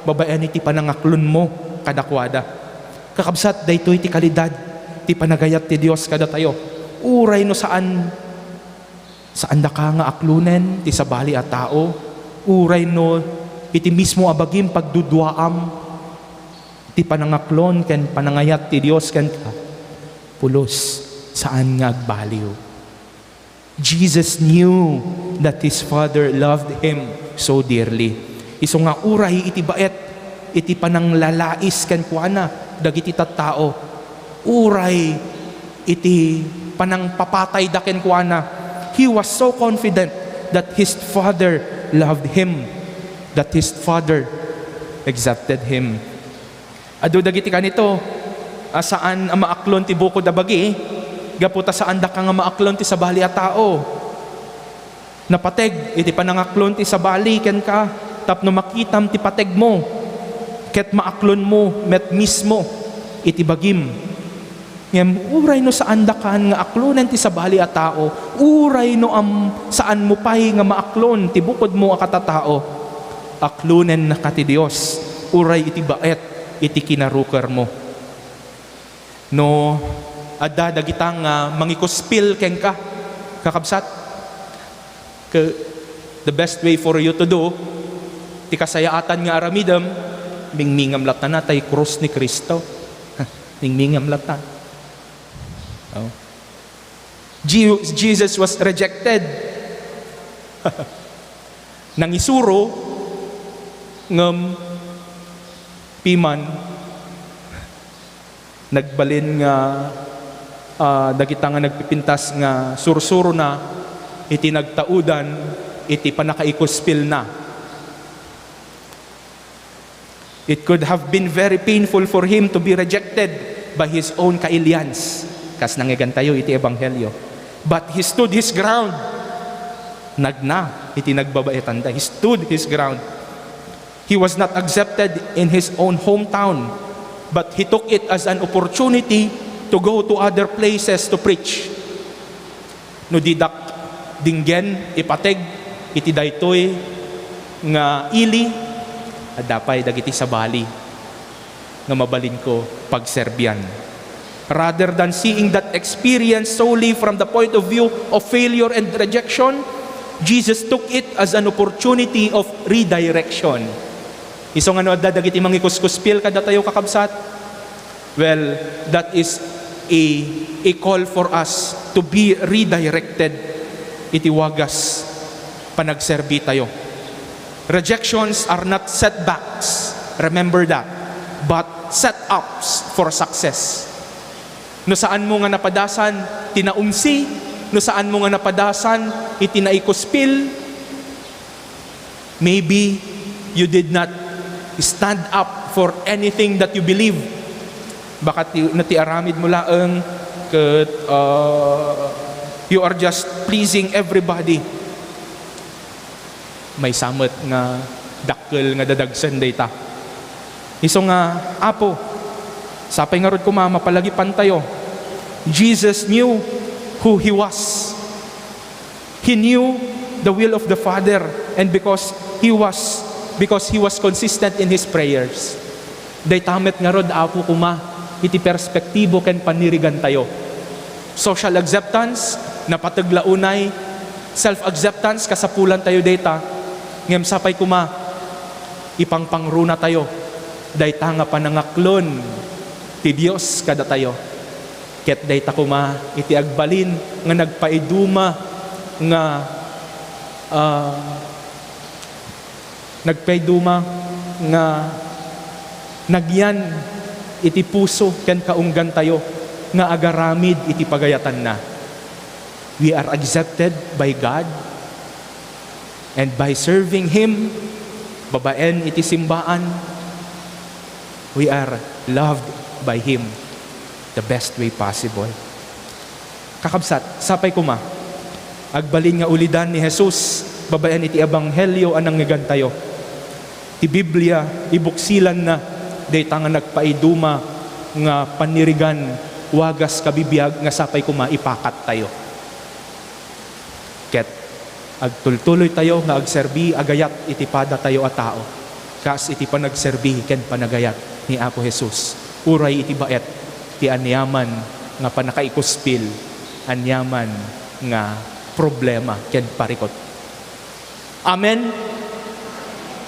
babaen iti panangaklonmo kadakuada. Kakabsat, daytoy ti kalidad ti panagayat ti Dios kadatayo. Uray no saan, saandaka nga aklonen ti sabali a tao, uray no iti mismo a bagim pagduduaam, ti panangaklon ken panangayat ti Dios kenka, pulos, saan nga agbaliw. Jesus knew that his Father loved him so dearly. Isu nga uray iti baet, iti pananglalais kenkuana dagiti tattao, uray iti panangpapatayda kenkuana, he was so confident that his Father loved him, that his Father accepted him. Adu dagiti kanito a saan a maaklon ti bukod a bagi, gapu ta saandaka nga maaklon ti sabali a tao. Napateg iti panangaklon ti sabali kenka tapno makitam ti pategmo ket maaklonmo met mismo iti bagim. Ngem uray no saandakan nga aklonen ti sabali a tao, uray no am-, saanmo pay nga maaklon ti bukodmo a katatao, aklonennaka ti Dios uray iti baet iti kinarukermo. No adda dagita nga mangikuspil kenka, kakabsat, ke-, the best way for you to do, ti kasayaatan nga aramidem, mingmingam latta na tay krus ni Cristo. Mingmingam latta. Oh. Je-, Jesus was rejected. Nangisuro, ngem Piman, nagbalin nga, ah, dagita nga nagpipintas nga sursurona iti nagtaudan iti pannakaikuspilna. It could have been very painful for him to be rejected by his own kailians. Kas nangngegantayo iti ebanghelio. But he stood his ground. Nagna iti nagbabaetanda. He stood his ground. He was not accepted in his own hometown, but he took it as an opportunity to go to other places to preach. No didak dinggen ipateg iti daytoy nga ili, adda pay dagiti sabali nga mabalinko pagserbian. Rather than seeing that experience solely from the point of view of failure and rejection, Jesus took it as an opportunity of redirection. Isu nga no adda dagiti mangikuskuspil kadatayo, kakabsat, well, that is a, a call for us to be redirected iti wagas panagserbi tayo. Rejections are not setbacks, remember that, but setups for success. No saanmo nga napadasan ti naumsi, no saanmo nga napadasan iti naikuspil, maybe you did not stand up for anything that you believe. Baka ti, no ti aramidmo laeng ket, uh, you are just pleasing everybody. Maysa met nga dakkel nga dadagsen dayta. Isu nga, Apo, sapay ngarud koma mapalagipantayo. Jesus knew who he was. He knew the will of the Father, and because he was, because he was consistent in his prayers. Dayta met ngarud, Apo, koma iti perspektibo ken panirigantayo. Social acceptance, napateg la unay. Self-acceptance, kasapulantayo dayta. Ngem sapay koma, ipangpangrunatayo dayta nga panangaklon ti Dios kadatayo. Ket dayta koma iti agbalin nga nagpaiduma nga, ah, nagpaiduma nga nagyan iti puso ken kaunggantayo nga agaramid iti pagayatanna. We are accepted by God, and by serving Him, babaen iti simbaan, we are loved by Him the best way possible. Kakabsat, sapay koma, agbalin nga ulidan ni Jesus babaen iti ebanghelio a nangngegentayo. Ti Biblia, ibuksilanna dayta nga nagpaiduma nga panirigan, wagas, kabibiag nga sapay koma ipakattayo. Ket agtultuloytayo nga agserbi a gayat iti padatayo a tao, kas iti panagserbi ken panagayat ni Apo Jesus, uray iti baet ti aniaman nga pannakaikuspil, aniaman nga problema ken parikut. Amen?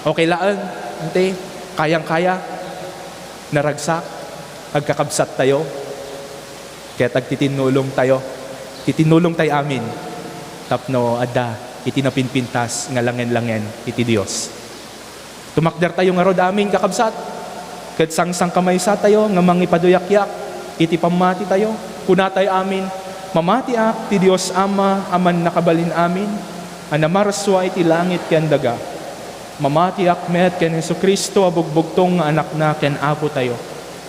Okay laeng, ante? Kayang-kaya? Naragsak? Agkakabsattayo? Ket agtitinnulongtayo. Titinnulongtay amin tapno adda iti napinpintas nga langen-langen iti Dios. Tumakdertayo ngarud amin, kakabsat, ket sangsangkamaysatayo nga mangipaduyakyak iti pammatitayo. Kunatayo amin, "Mamatiak ti Dios Ama a Mannakabalin-amin, a namarsua iti langit ken daga. Mamatiak met ken Jesu-Cristo a bugbugtong nga Anakna ken Apotayo,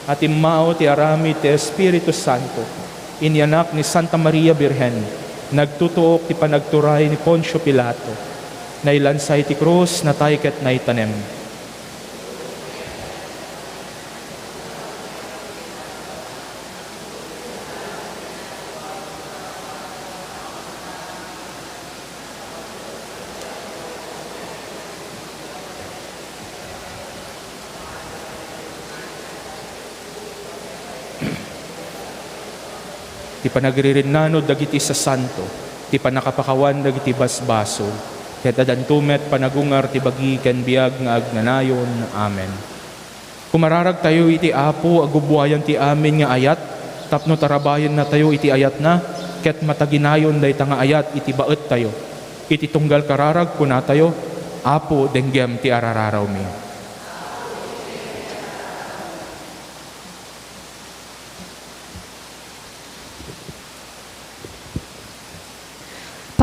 a timmao ti aramid ti Espiritu Santo, inyanak ni Santa Maria Birhen, nagtutuok ti panagturay ni Poncio Pilato, nailansa iti krus, natay ket naitanem." Ti panagririnnanon dagiti sasanto, ti pannakapakawan dagiti basbasol, ket addanto met panagungar ti bagi ken biag nga agnanayon. Amen. Kumararagtayo iti Apo a gubbuayan ti amin nga ayat, tapno tarabayennatayo iti ayatna, ket mataginayon dayta nga ayat iti baettayo. Iti tunggal kararag, kunatayo, "Apo, denggem ti arararawmi."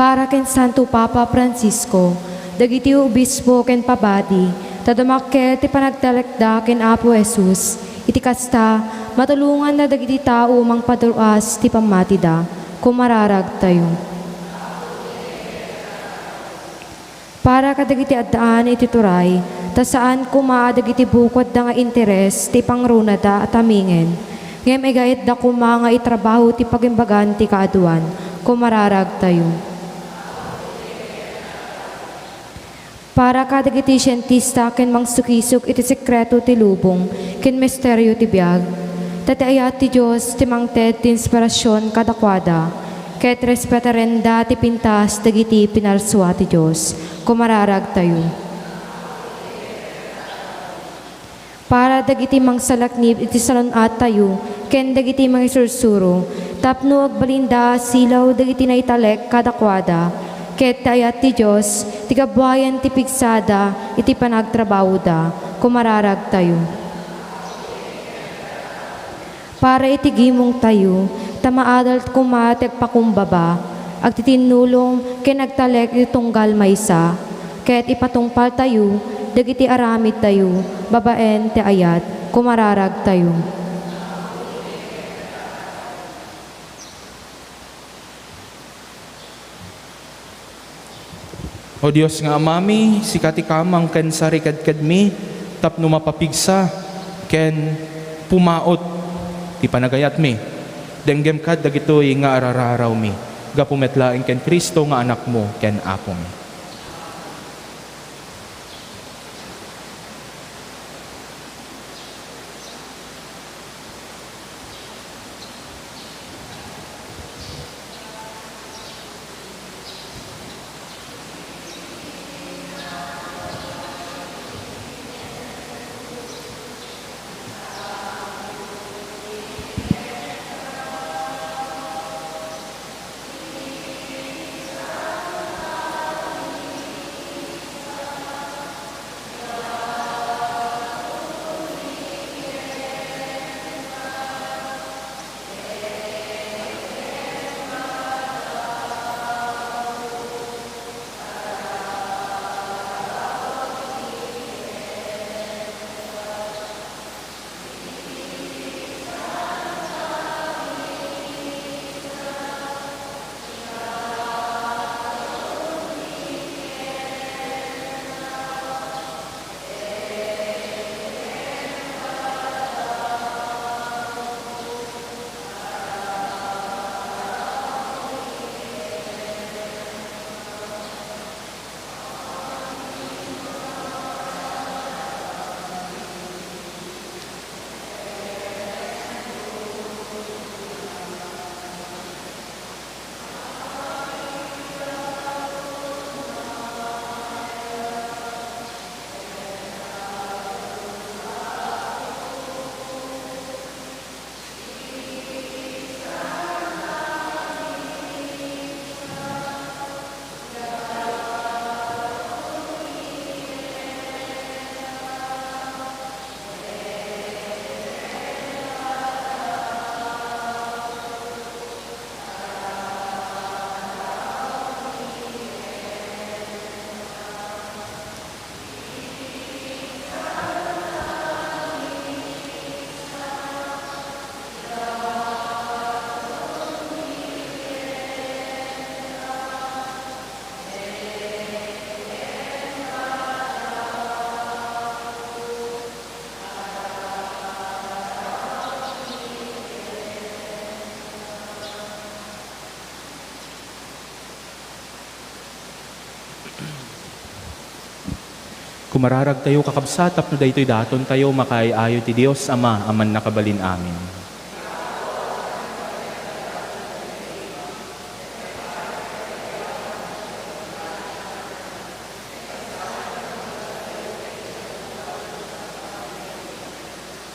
Para ken Santo Papa Francisco, dagiti obispo ken pabadi, ta dumakkel ti panagtalekda ken Apo Jesus, iti kasta, matulonganna dagiti tao mangpaduras ti pammatida. Kumararagtayo. Para kadagiti addaan iti turay, ta saan koma a dagiti bukodda nga interes ti pangrunada a tamingen, ngem igaitda koma nga itrabaho ti pagimbagan ti kaaduan. Kumararagtayo. Para kadagiti sientista ken mangsukisok iti sekreto ti lubong ken misterio ti biag, ta ti ayat ti Dios ti mangted ti inspirasion kadakuada, ket respetarenda ti pintas dagiti pinarsua ti Dios. Kumararagtayo. Para dagiti mangsalaknib iti salun-attayo ken dagiti mangisursuro, tapno agbalinda a silaw dagiti naitalek kadakuada, ket ti ayat ti Dios ti gabuayan ti pigsada iti panagtrabahoda. Kumararagtayo. Para iti gimongtayo, ta maadal koma ti agpakumbaba, agtitinnulong ken agtalek iti tunggal maysa, ket ipatungpaltayo dagiti aramidtayo babaen ti ayat. Kumararagtayo. O Dios nga Amami, sika ti kamang ken sarikedkedmi tapno mapapigsa ken pumaut ti panagayatmi. Denggem kad dagitoy nga arararawmi, gapu met laeng ken Cristo nga Anakmo ken Apomi. Kumararagtayo, kakabsat, tapno daytoy datontayo makaay-ayo ti Dios Ama a Mannakabalin-amin.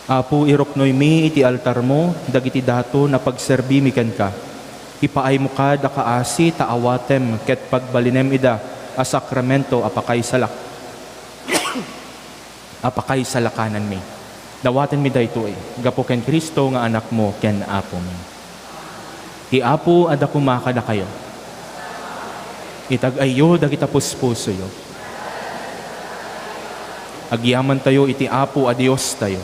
Apo, iruknoymi iti altarmo dagiti daton a pagserbimi kenka. Ipaaymo kad a kaasi ta awatem ket pagbalinem ida a sakramento a pakaisalak-, a pakaisalakananmi. Dawatenmi daytoy gapu ken Cristo nga Anakmo ken Apomi. Ti Apo adda koma kadakayo. Itag-ayyo dagita puspusoyo. Agyamantayo iti Apo a Diostayo.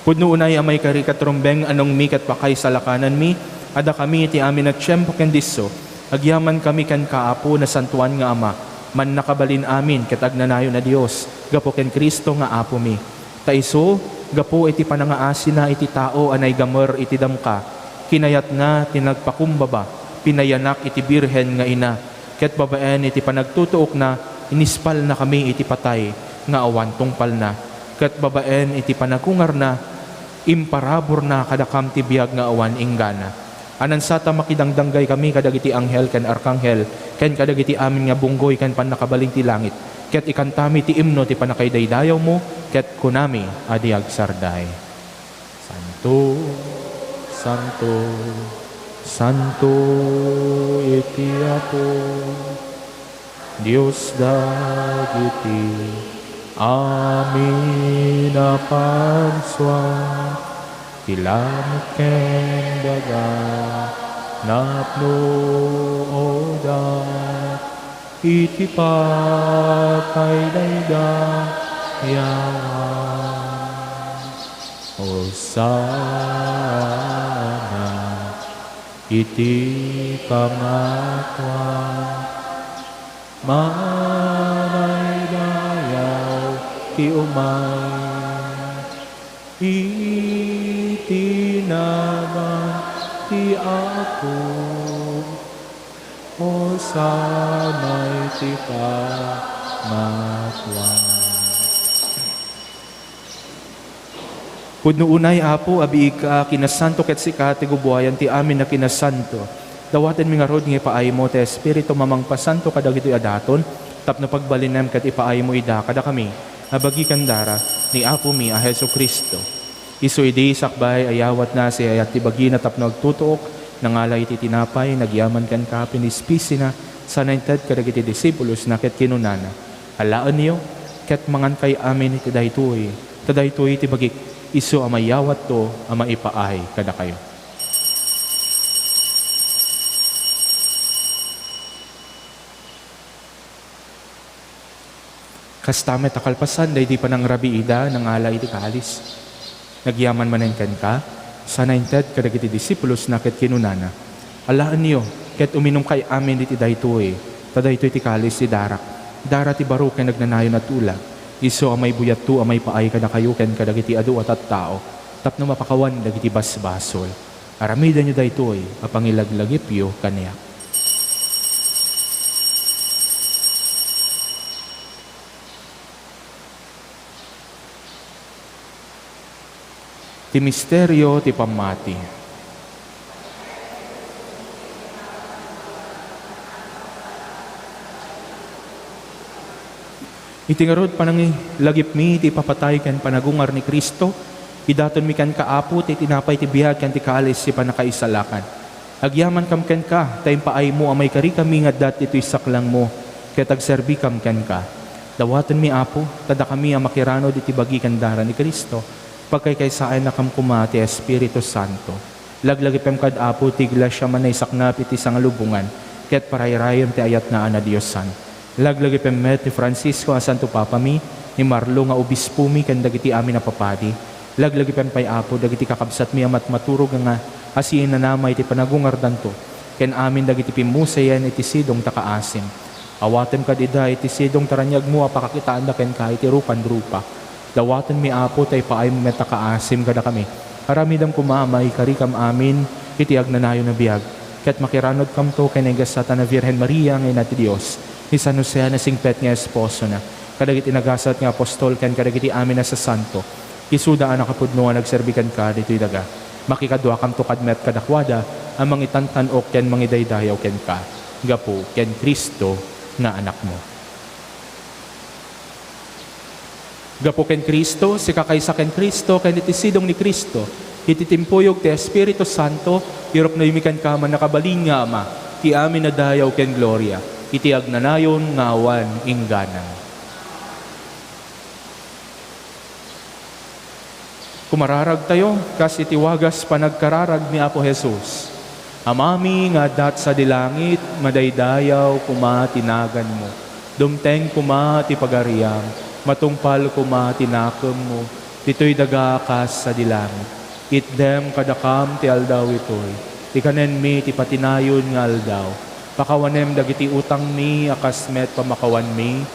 Pudno unay a maikari ket rumbeng a nungmi ket pakaisalakananmi, a dakami iti amin a tiempo ken disso, agyamankami kenka, Apo, nasantoan nga Ama, mannakabalin amin ket agnanayon a Dios, gapu ken Cristo nga Apomi. Ta isu, gapu iti panangaasina iti tao a naigamer iti damka, kinayatna ti nagpakumbaba, pinayanak iti birhen nga ina, ket babaen iti panagtutuokna, inispalnakami iti patay nga awan tungpalna, ket babaen iti panagungarna, imparaburna kadakam ti biag nga awan inggana. Anansata makidangdanggaykami kadagiti anghel ken arkanghel, ken kadagiti amin nga bunggoy ken pannakabalin ti langit, ket ikantami ti imno ti pannakaidaydayawmo, ket kunami a di agsarday: Santo, santo, santo iti Apo, Dios dagiti amin a parsua, ti langit ken daga napnoda iti pakaidaydayawan. Hosanna iti kangatoan. Manaydayaw ti umay iti nagan ti Apo. Hosanna iti kangatoan. Pudno unay, Apo, a biigka a kinasanto, ket sika ti gubuayan ti amin a kinasanto. Dawatenmi ngarud nga ipaaymo ti Espiritum a mangpasanto kadagitoy a daton, tapno pagbalinem ket ipaaymo ida kadakami a bagi ken dara ni Apomi a Jesu-Cristo. Isu idi sakbay a yawatna, siayat ti bagina tapno agtutuok, nangala iti tinapay, nagyaman kenka, pinispisina, sana inted kadagiti disipulosna, ket kinunana: Alaenyo, ket mangankay amin iti daytoy, ta daytoy ti bagik, isu a mayawatto a maipaay kadakayo. Kasta met a kalpasan daydi panangrabiida, nangala iti kalis. Nagyaman manen kenka, sana inted kadagiti disipulosna ket kinunana: Alaenyo, ket uminumkay amin iti daytoy, ta daytoy ti kalis ti darak, dara ti baro ken agnanayon a tulag, isu a maibuyatto a maipaay kadakayo ken kadagiti adu a tattao, tapno mapakawan dagiti basbasol. Aramidenyo daytoy a pangilaglagipyo kaniak. Ti misterio ti pammati. Iti ngarud, panangilagipmi ti ipapatay ken panagungar ni Cristo, idatonmi kenka, Apo, ti tinapay ti biag ken ti kalis ti pannakaisalakan. Agyamankam kenka, ta impaaymo a maikarikami nga adda ditoy saklangmo, ket agserbikam kenka. Dawatenmi, Apo, ta dakami a makiranud iti bagi ken dara ni Cristo, pagkaykaysaennakam koma ti Espiritu Santo. Laglagipem kad Apo ti iglesia a manaysaknap iti sangalubongan, ket parayrayem ti ayatna a nadiosan. Laglagipem met ni Francisco a Santo Papami, ni Marlo nga Obispomi, ken dagiti amin a papadi. Laglagipem pay, Apo, dagiti kakabsatmi a matmaturog nga asiinanama iti panagungardanto, ken amin dagiti pimmusayen iti sidong ta kaasim. Awatem kad ida iti sidong ta raniagmo a pakakitaanda kenka iti rupan rupa. Dawatenmi, Apo, ta ipaaymo met a kaasim kadakami. Aramidem koma a maikarikam amin iti agnanayon a biag, ket makiranudkamto ken naigasatan a Birhen Maria nga Ina ti Dios, ni San Jose a nasingpet nga esposona, kadagiti nagasat nga apostol ken kadagiti amin a sasanto. Isuda a nakapudno a nagserbi kenka ditoy daga. Makikaduakamto kad met kadakuada a mangitantan-ok ken mangidaydayaw kenka gapu ken Cristo nga Anakmo. Gapu ken Cristo, sika kaysa ken Cristo, ken iti sidong ni Cristo, iti timpuyog ti Espiritu Santo, iruknoymi kenka, Mannakabalin nga Ama, ti amin a dayaw ken gloria, iti agnanayon nga awan inggana. Kumararagtayo kas iti wagas panagkararag ni Apo Jesus. Amami nga adda sadi langit, madaydayaw koma ti naganmo. Dumteng koma ti pagariam, matungpal koma ti nakemmo, ditoy daga kas sadi langit. Itdem kadakam ti aldaw itoy, ti kanenmi ti patinayon nga aldaw. Pakawanem dagiti utangmi a kas met pamakawanmi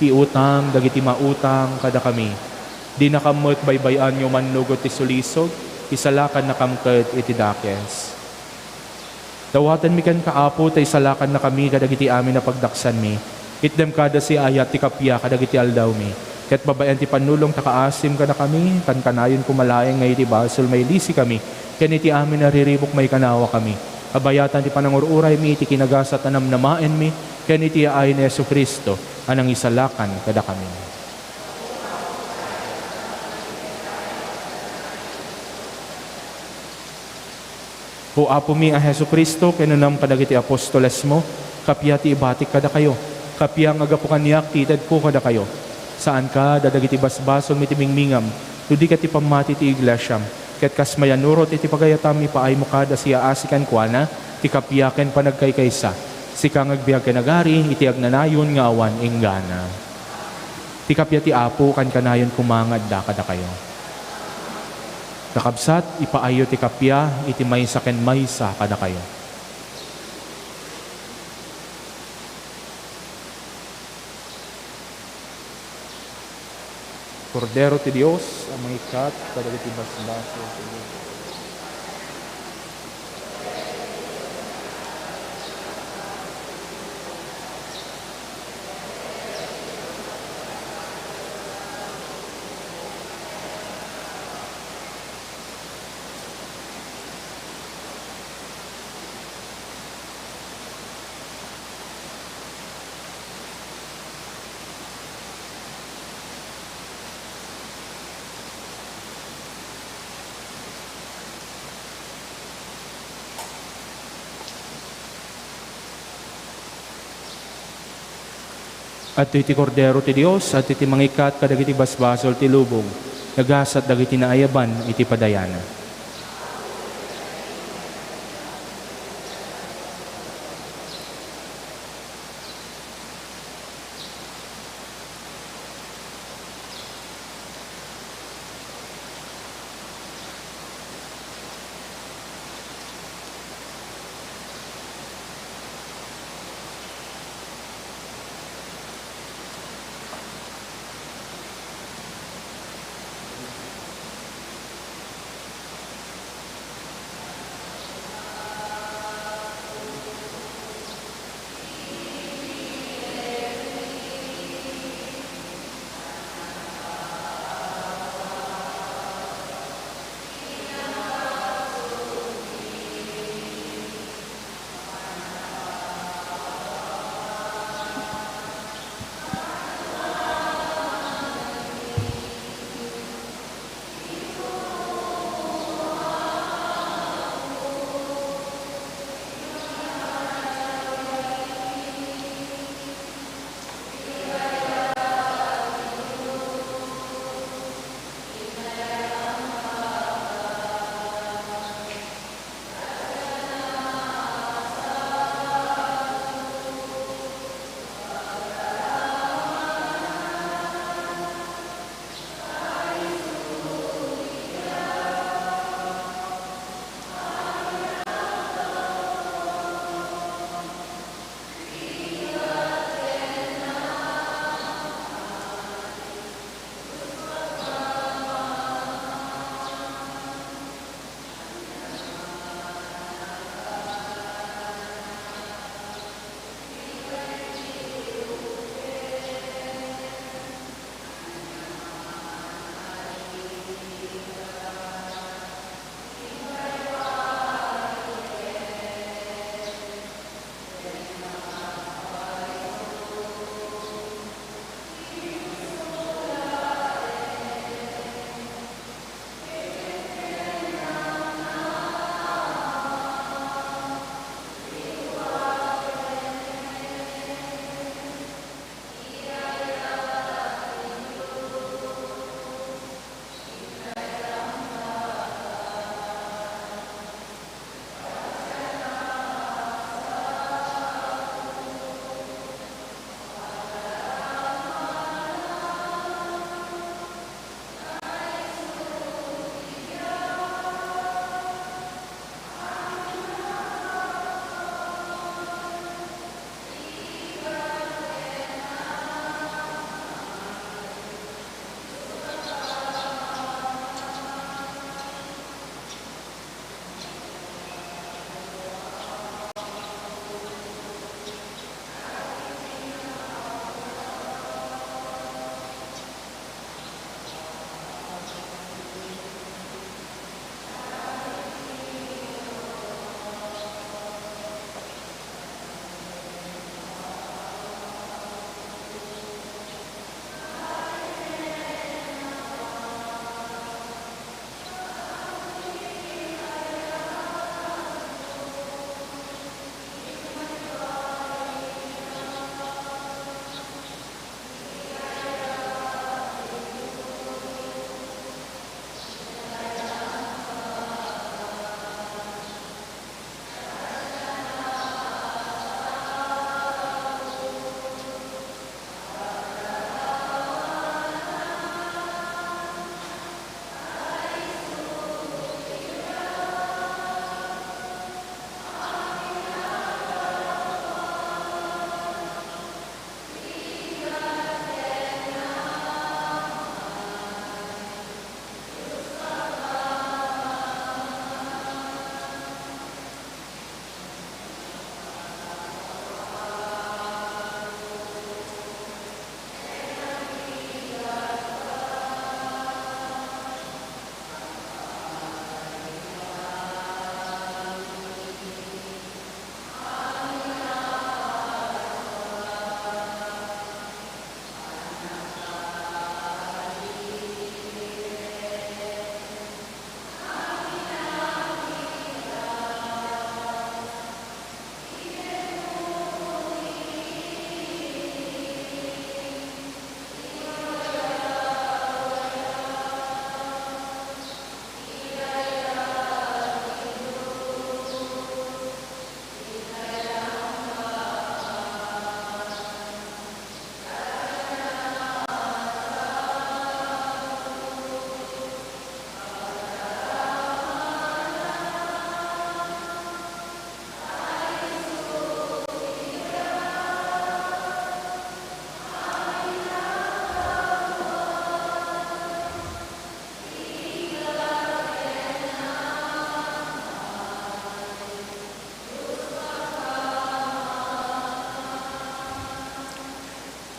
ti utang dagiti mautang kadakami. Dinakam met baybay-an nga umannugot ti sulisog, isalakannakam ket iti dakes. Dawatenmi kenka, Apo, ta isalakannakami kadagiti amin a pagdaksanmi. Itdem kada siaayat ti kappia kadagiti aldawmi. Ket babaen ti pannulong ta kaasim kadakami, kankanayon koma laeng nga iti basol mailisikami, ken iti amin a riribuk maikanawakami. Kabayatan ti panangur-uraymi iti kinagasat a namnamaenmi, ken iti yaay ni Jesu-Cristo a nangisalakan kadakami. O Apomi a Jesu-Cristo, kinunam kadagiti apostolesmo, kappia ti ibatik kadakayo, kappia nga gapu kaniak ti itedko kadakayo. Saanka dadagiti basbasolmi ti mingmingam, no di ket ti pammati ti iglesiam, ket kas mayannurot iti pagayatam, ipaaymo kada siaasi kenkuana ti kappia ken panagkaykaysa. Sika nga agbiag ken agari iti agnanayon nga awan inggana. Ti kappia ti Apo kankanayon koma nga adda kadakayo. Kakabsat, ipaayyo ti kappia iti maysa ken maysa kadakayo. Kordero ti Dios a mangikkat kadagiti basbasol ti lubong. Adtoy ti Kordero ti Dios, adtoy ti mangikkat kadagiti basbasol ti lubong, nagasat dagiti naayaban iti padayana.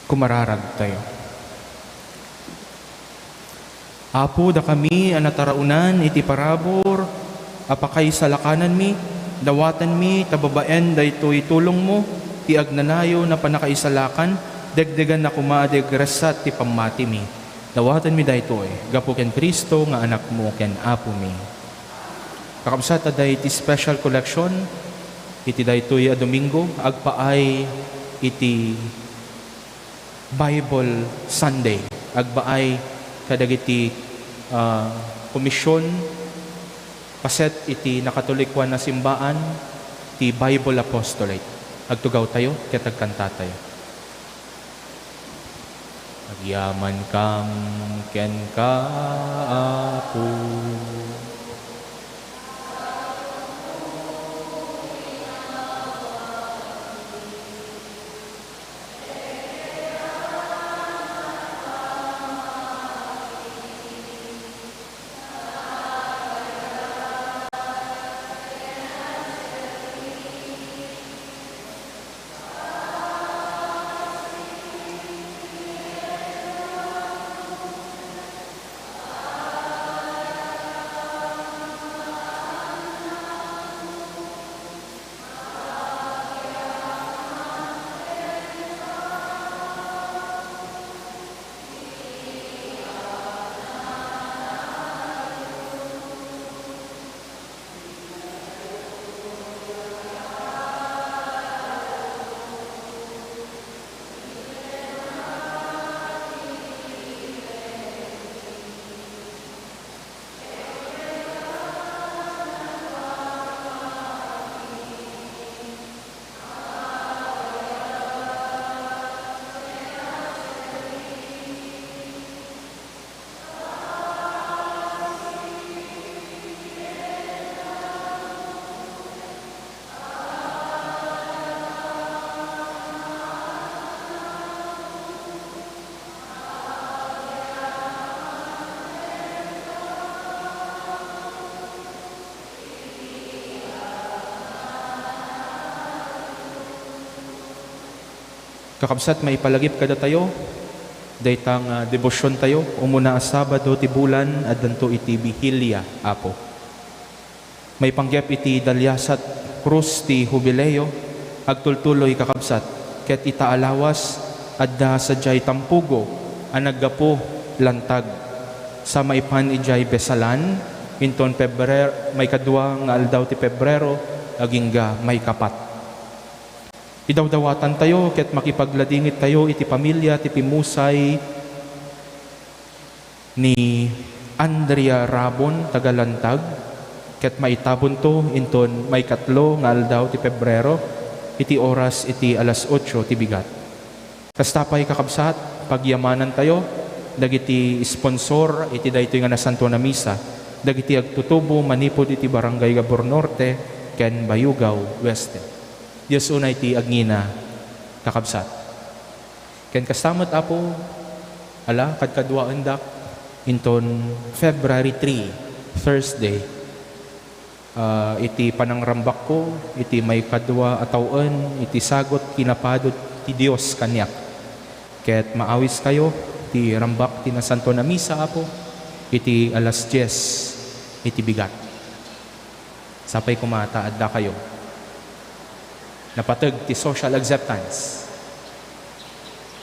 Kumararag tayo. Apo, dakami a nataraonan iti parabur a pakaisalakananmi, dawatanmi ta babaen daytoy tulongmo ti agnanayon a pannakaisalakan, dagdaganna koma a digrasat ti pammatimi. Dawatanmi daytoy gapu ken Cristo nga Anakmo ken Apomi. Kakabsat, adda iti special collection iti daytoy a Domingo, agpaay iti Bible Sunday. Agpaay kadagiti, ah, komisyon, paset iti nakatolikoan a simbaan, ti Bible Apostolate. Agtugaw tayo, ket agkanta tayo. Agyamankam kenka, Apo. Kakabsat, maipalagip kadatayo dayta nga debosion tayo. Umuna a Sabado ti bulan, addanto iti Bihilia, Apo. Maipanggep iti daliasat krus ti Hubileo, agtultuloy, kakabsat, ket ita a lawas, adda sadiay tampugo a naggapu lantag sa maipan idiay Besalan, inton Febrer-, maikadua nga aldaw ti Febrero, agingga maikapat. Idawdawatantayo ket makipagladingittayo iti pamilya ti pimmusay ni Andrea Rabon, taga Lantag, ket maitabonto inton maikatlo nga aldaw ti Febrero iti oras iti alas otso ti bigat. Kasta pay, kakabsat, pagyamanantayo dagiti sponsor iti daytoy nga Nasantoan a Misa, dagiti agtutubo manipud iti Barangay Gabor Norte ken Bayugao Oeste. Dios unay ti agngina, kakabsat. Ken kasta met, Apo, ala, kadkaduaendak inton February three, Thursday, ah, iti panangrambakko iti maikadua a tawen iti sagut kinapado ti Dios kaniak. Ket maawiskayo ti rambak ti Nasantoan a Misa, Apo, iti alas dies iti bigat. Sapay koma ta addakayo. Napateg ti social acceptance.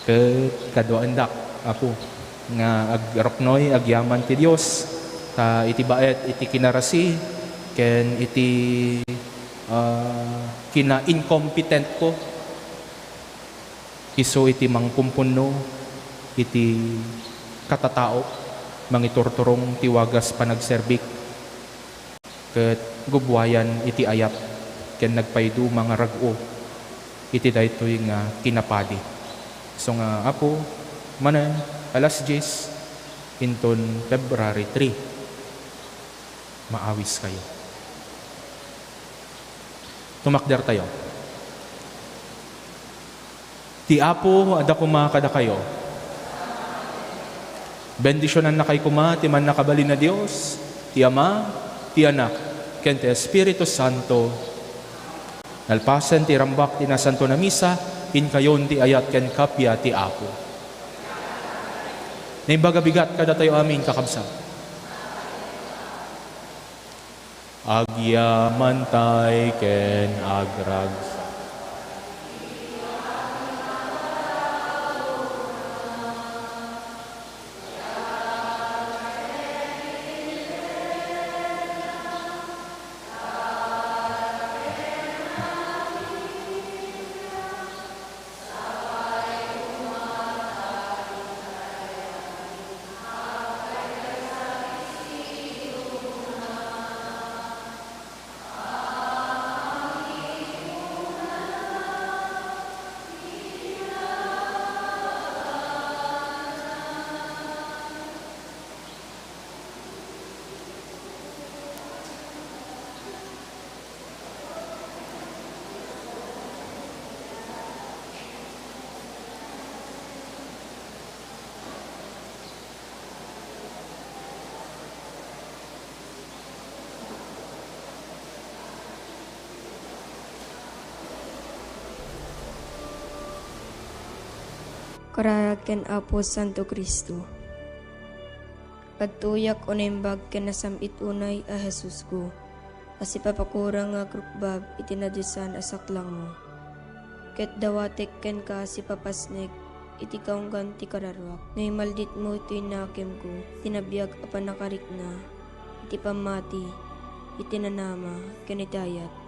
Ket kaduaendak, Apo, nga agruknoy agyaman ti Dios, ta iti baet iti kinarasi ken iti, ah, kina-incompetentko, isu iti mangpumpunno iti katataok, mangiturturong ti wagas panagserbik, ket gubbuayan iti ayat ken nagpaiduma nga rag-o iti daytoy nga kinapadi. Isu nga, Apo, manen alas dies inton February three, maawiskayo. Tumakdertayo. Ti Apo adda koma kadakayo. Bendisionannakay koma ti Mannakabalin a Dios, ti Ama, ti Anak, ken ti Espiritu Santo. Nalpasen ti rambak ti Nasantoan a Misa, Inkayon ti ayat ken kappia ti Apo. Naimbag a bigat kadatayo amin, kakabsat. Agyamantay ken agragsak. Kararag ken Apo Santo Cristo. Adtoyak o naimbag ken nasam-it unay a Jesusko, a sipapakurang nga agrukbab iti nadiosan a saklangmo. Ket dawatek kenka a sipapasnek iti kaunggan ti kararuak. No imalditmo toy nakemko, ti nabiag a pannakarikna, iti pammati, iti nanama, ken iti ayat.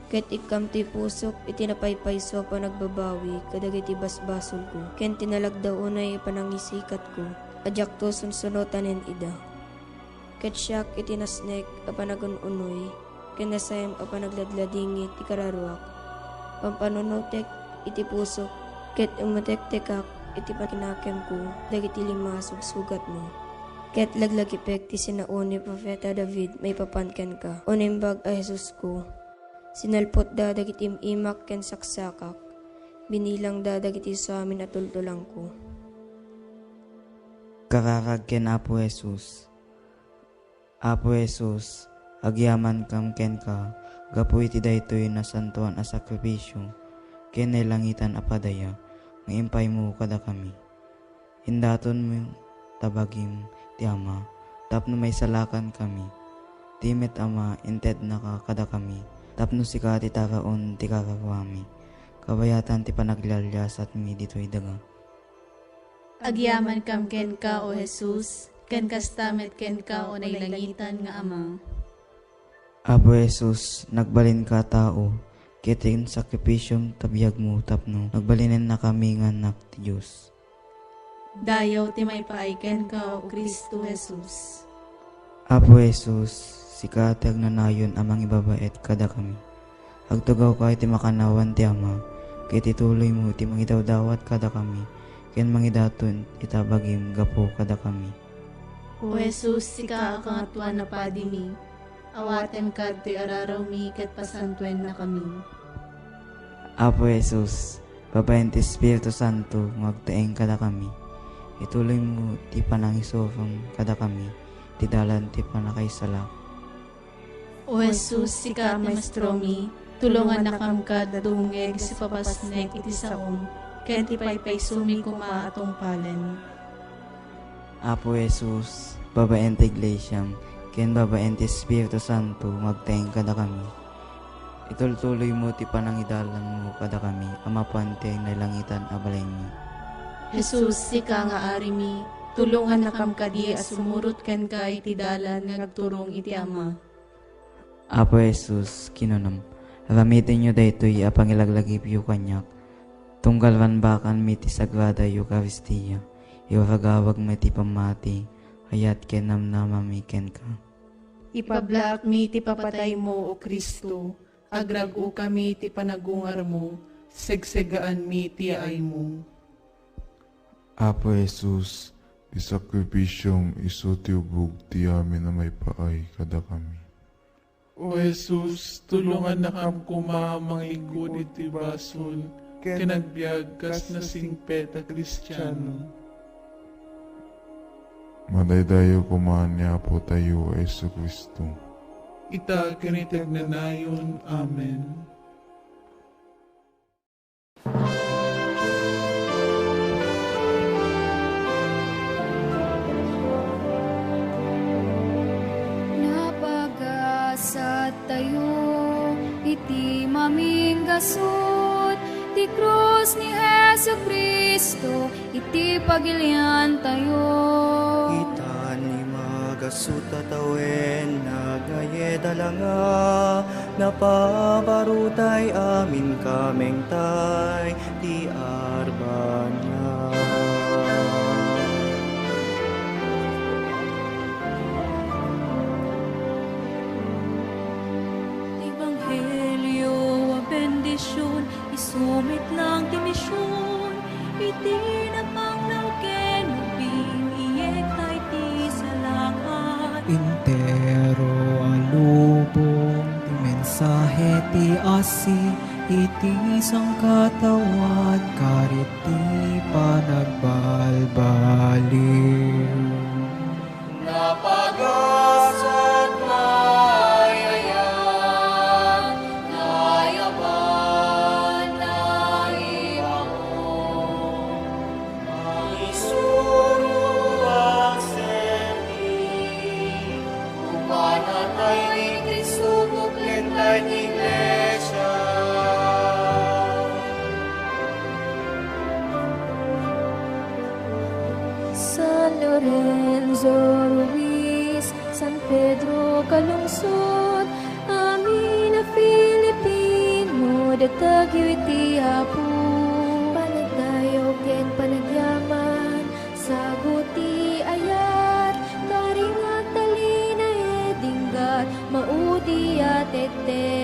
Ket ikkam toy pusok iti napaypayso a panagbabawi kadagiti basbasolko, ken ti nalagda unay a panangisikatko a diakto sunsunotanen ida. Ket siak iti nasnek a panagun-unoy ken nasayam a panagladladingit ti kararuak, pampanunotek iti pusok, ket umutektekak iti pakinakemko dagiti lima a sugsugatmo. Ket laglagipek ti sinao ni Profeta David maipapan kenka, o Naimbag a Jesusko. Sinalpotda dagiti im-imak ken saksakak, binilangda dagiti suamin a tultulangko. Kararag ken Apo Jesus. Apo Jesus, agyamankam kenka gapu iti daytoy nasantoan a sakrifisio ken nailangitan a padaya nga impaymo kadakami. Indatonmo ta bagim ti Ama tapno maisalakan kami. Ti met, Ama, intednaka kadakami tapno sika ti taraon ti kararuami, kabayatan ti panaglialiasatmi ditoy daga. Agyamankam kenka, O Jesus, ken kasta met kenka, O nailangitan nga Ama. Apo Jesus, nagbalinka a tao, ket insakripisom ta biagmo tapno nagbalinennakami nga annak ti Dios. Dayaw ti maipaay kenka, O Cristo Jesus. Apo Jesus, sika ti agnanayon a mangibabaet kadakami. Agtugawka iti makannawan ti Ama, ket ituloymo ti mangidawdawat kadakami, ken mangidaton ita bagim gapu kadakami. O Jesus, sika a Kangatoan a Padimi, awatenka ditoy ararawmi ket pasantuennakami. Apo Jesus, babaen ti Espiritu Santo nga agtaeng kadakami, ituloymo ti panangisurom kadakami ti dalan ti pannakaisalak. O Jesus, sika a Maestromi, tulongannakam kad dumngeg, sipapasnek iti saom, ken ti paypaysomi koma a tungpalen. Apo Jesus, babaen ti Iglesiam, ken babaen ti Espiritu Santo, nga agtaeng kadakami. Itultuloymo ti panangidalanmo kadakami a mapan ti nailangitan a balaymi. Jesus, sika nga Arimi, tulongannakam kadi a sumurot kenka iti dalan nga agturong iti Ama. Apo Jesus, kinunam, aramitenyo daytoy a pangilaglagipyo kaniak. Tunggal rambakanmi ti Sagrada Eukaristia, iwaragawagmi ti pammati, ayat ken namnamami kenka. Ipablaakmi ti papataymo, O Cristo, agrag-okami ti panagungarmo, segsegaanmi ti yaaymo. Apo Jesus, ti sakrifisiom isu ti ubog ti amin a maipaay kadakami. O Jesus, tulongannakam koma a manglingkud iti basol ken agbiag kas nasingpet a Kristiano. Madaydayaw koma ni Apotayo a Jesu-Cristo. Ita ken iti agnanayon. Amen. tayo iti maminggasut ti krus ni Jesu-Cristo iti pagiliantayo. Itan ni magasut a tawen, nagngayet a langa, napabarutay amin kamengtay ti arbania. Ti ebanghelio a bendision, isu met lang ti mision, iti napanglaw ken nagbibiyektay ti salakan. Entero a lubong ti mensahe ti asi iti sangkataoan, karit ti panagbalbaliw. Napagasat, mayayan, nayaban, naibaon, mangisuro a serbi, upanatay ni Cristo, puplentay ti Iglesia. San Lorenzo Ruiz, San Pedro Calungsod, amin a Filipino, datagyo iti Apo. Panagdayaw ken panagyaman, sagut ti ayat, karing agtalinaed, inggat, maudi a tette.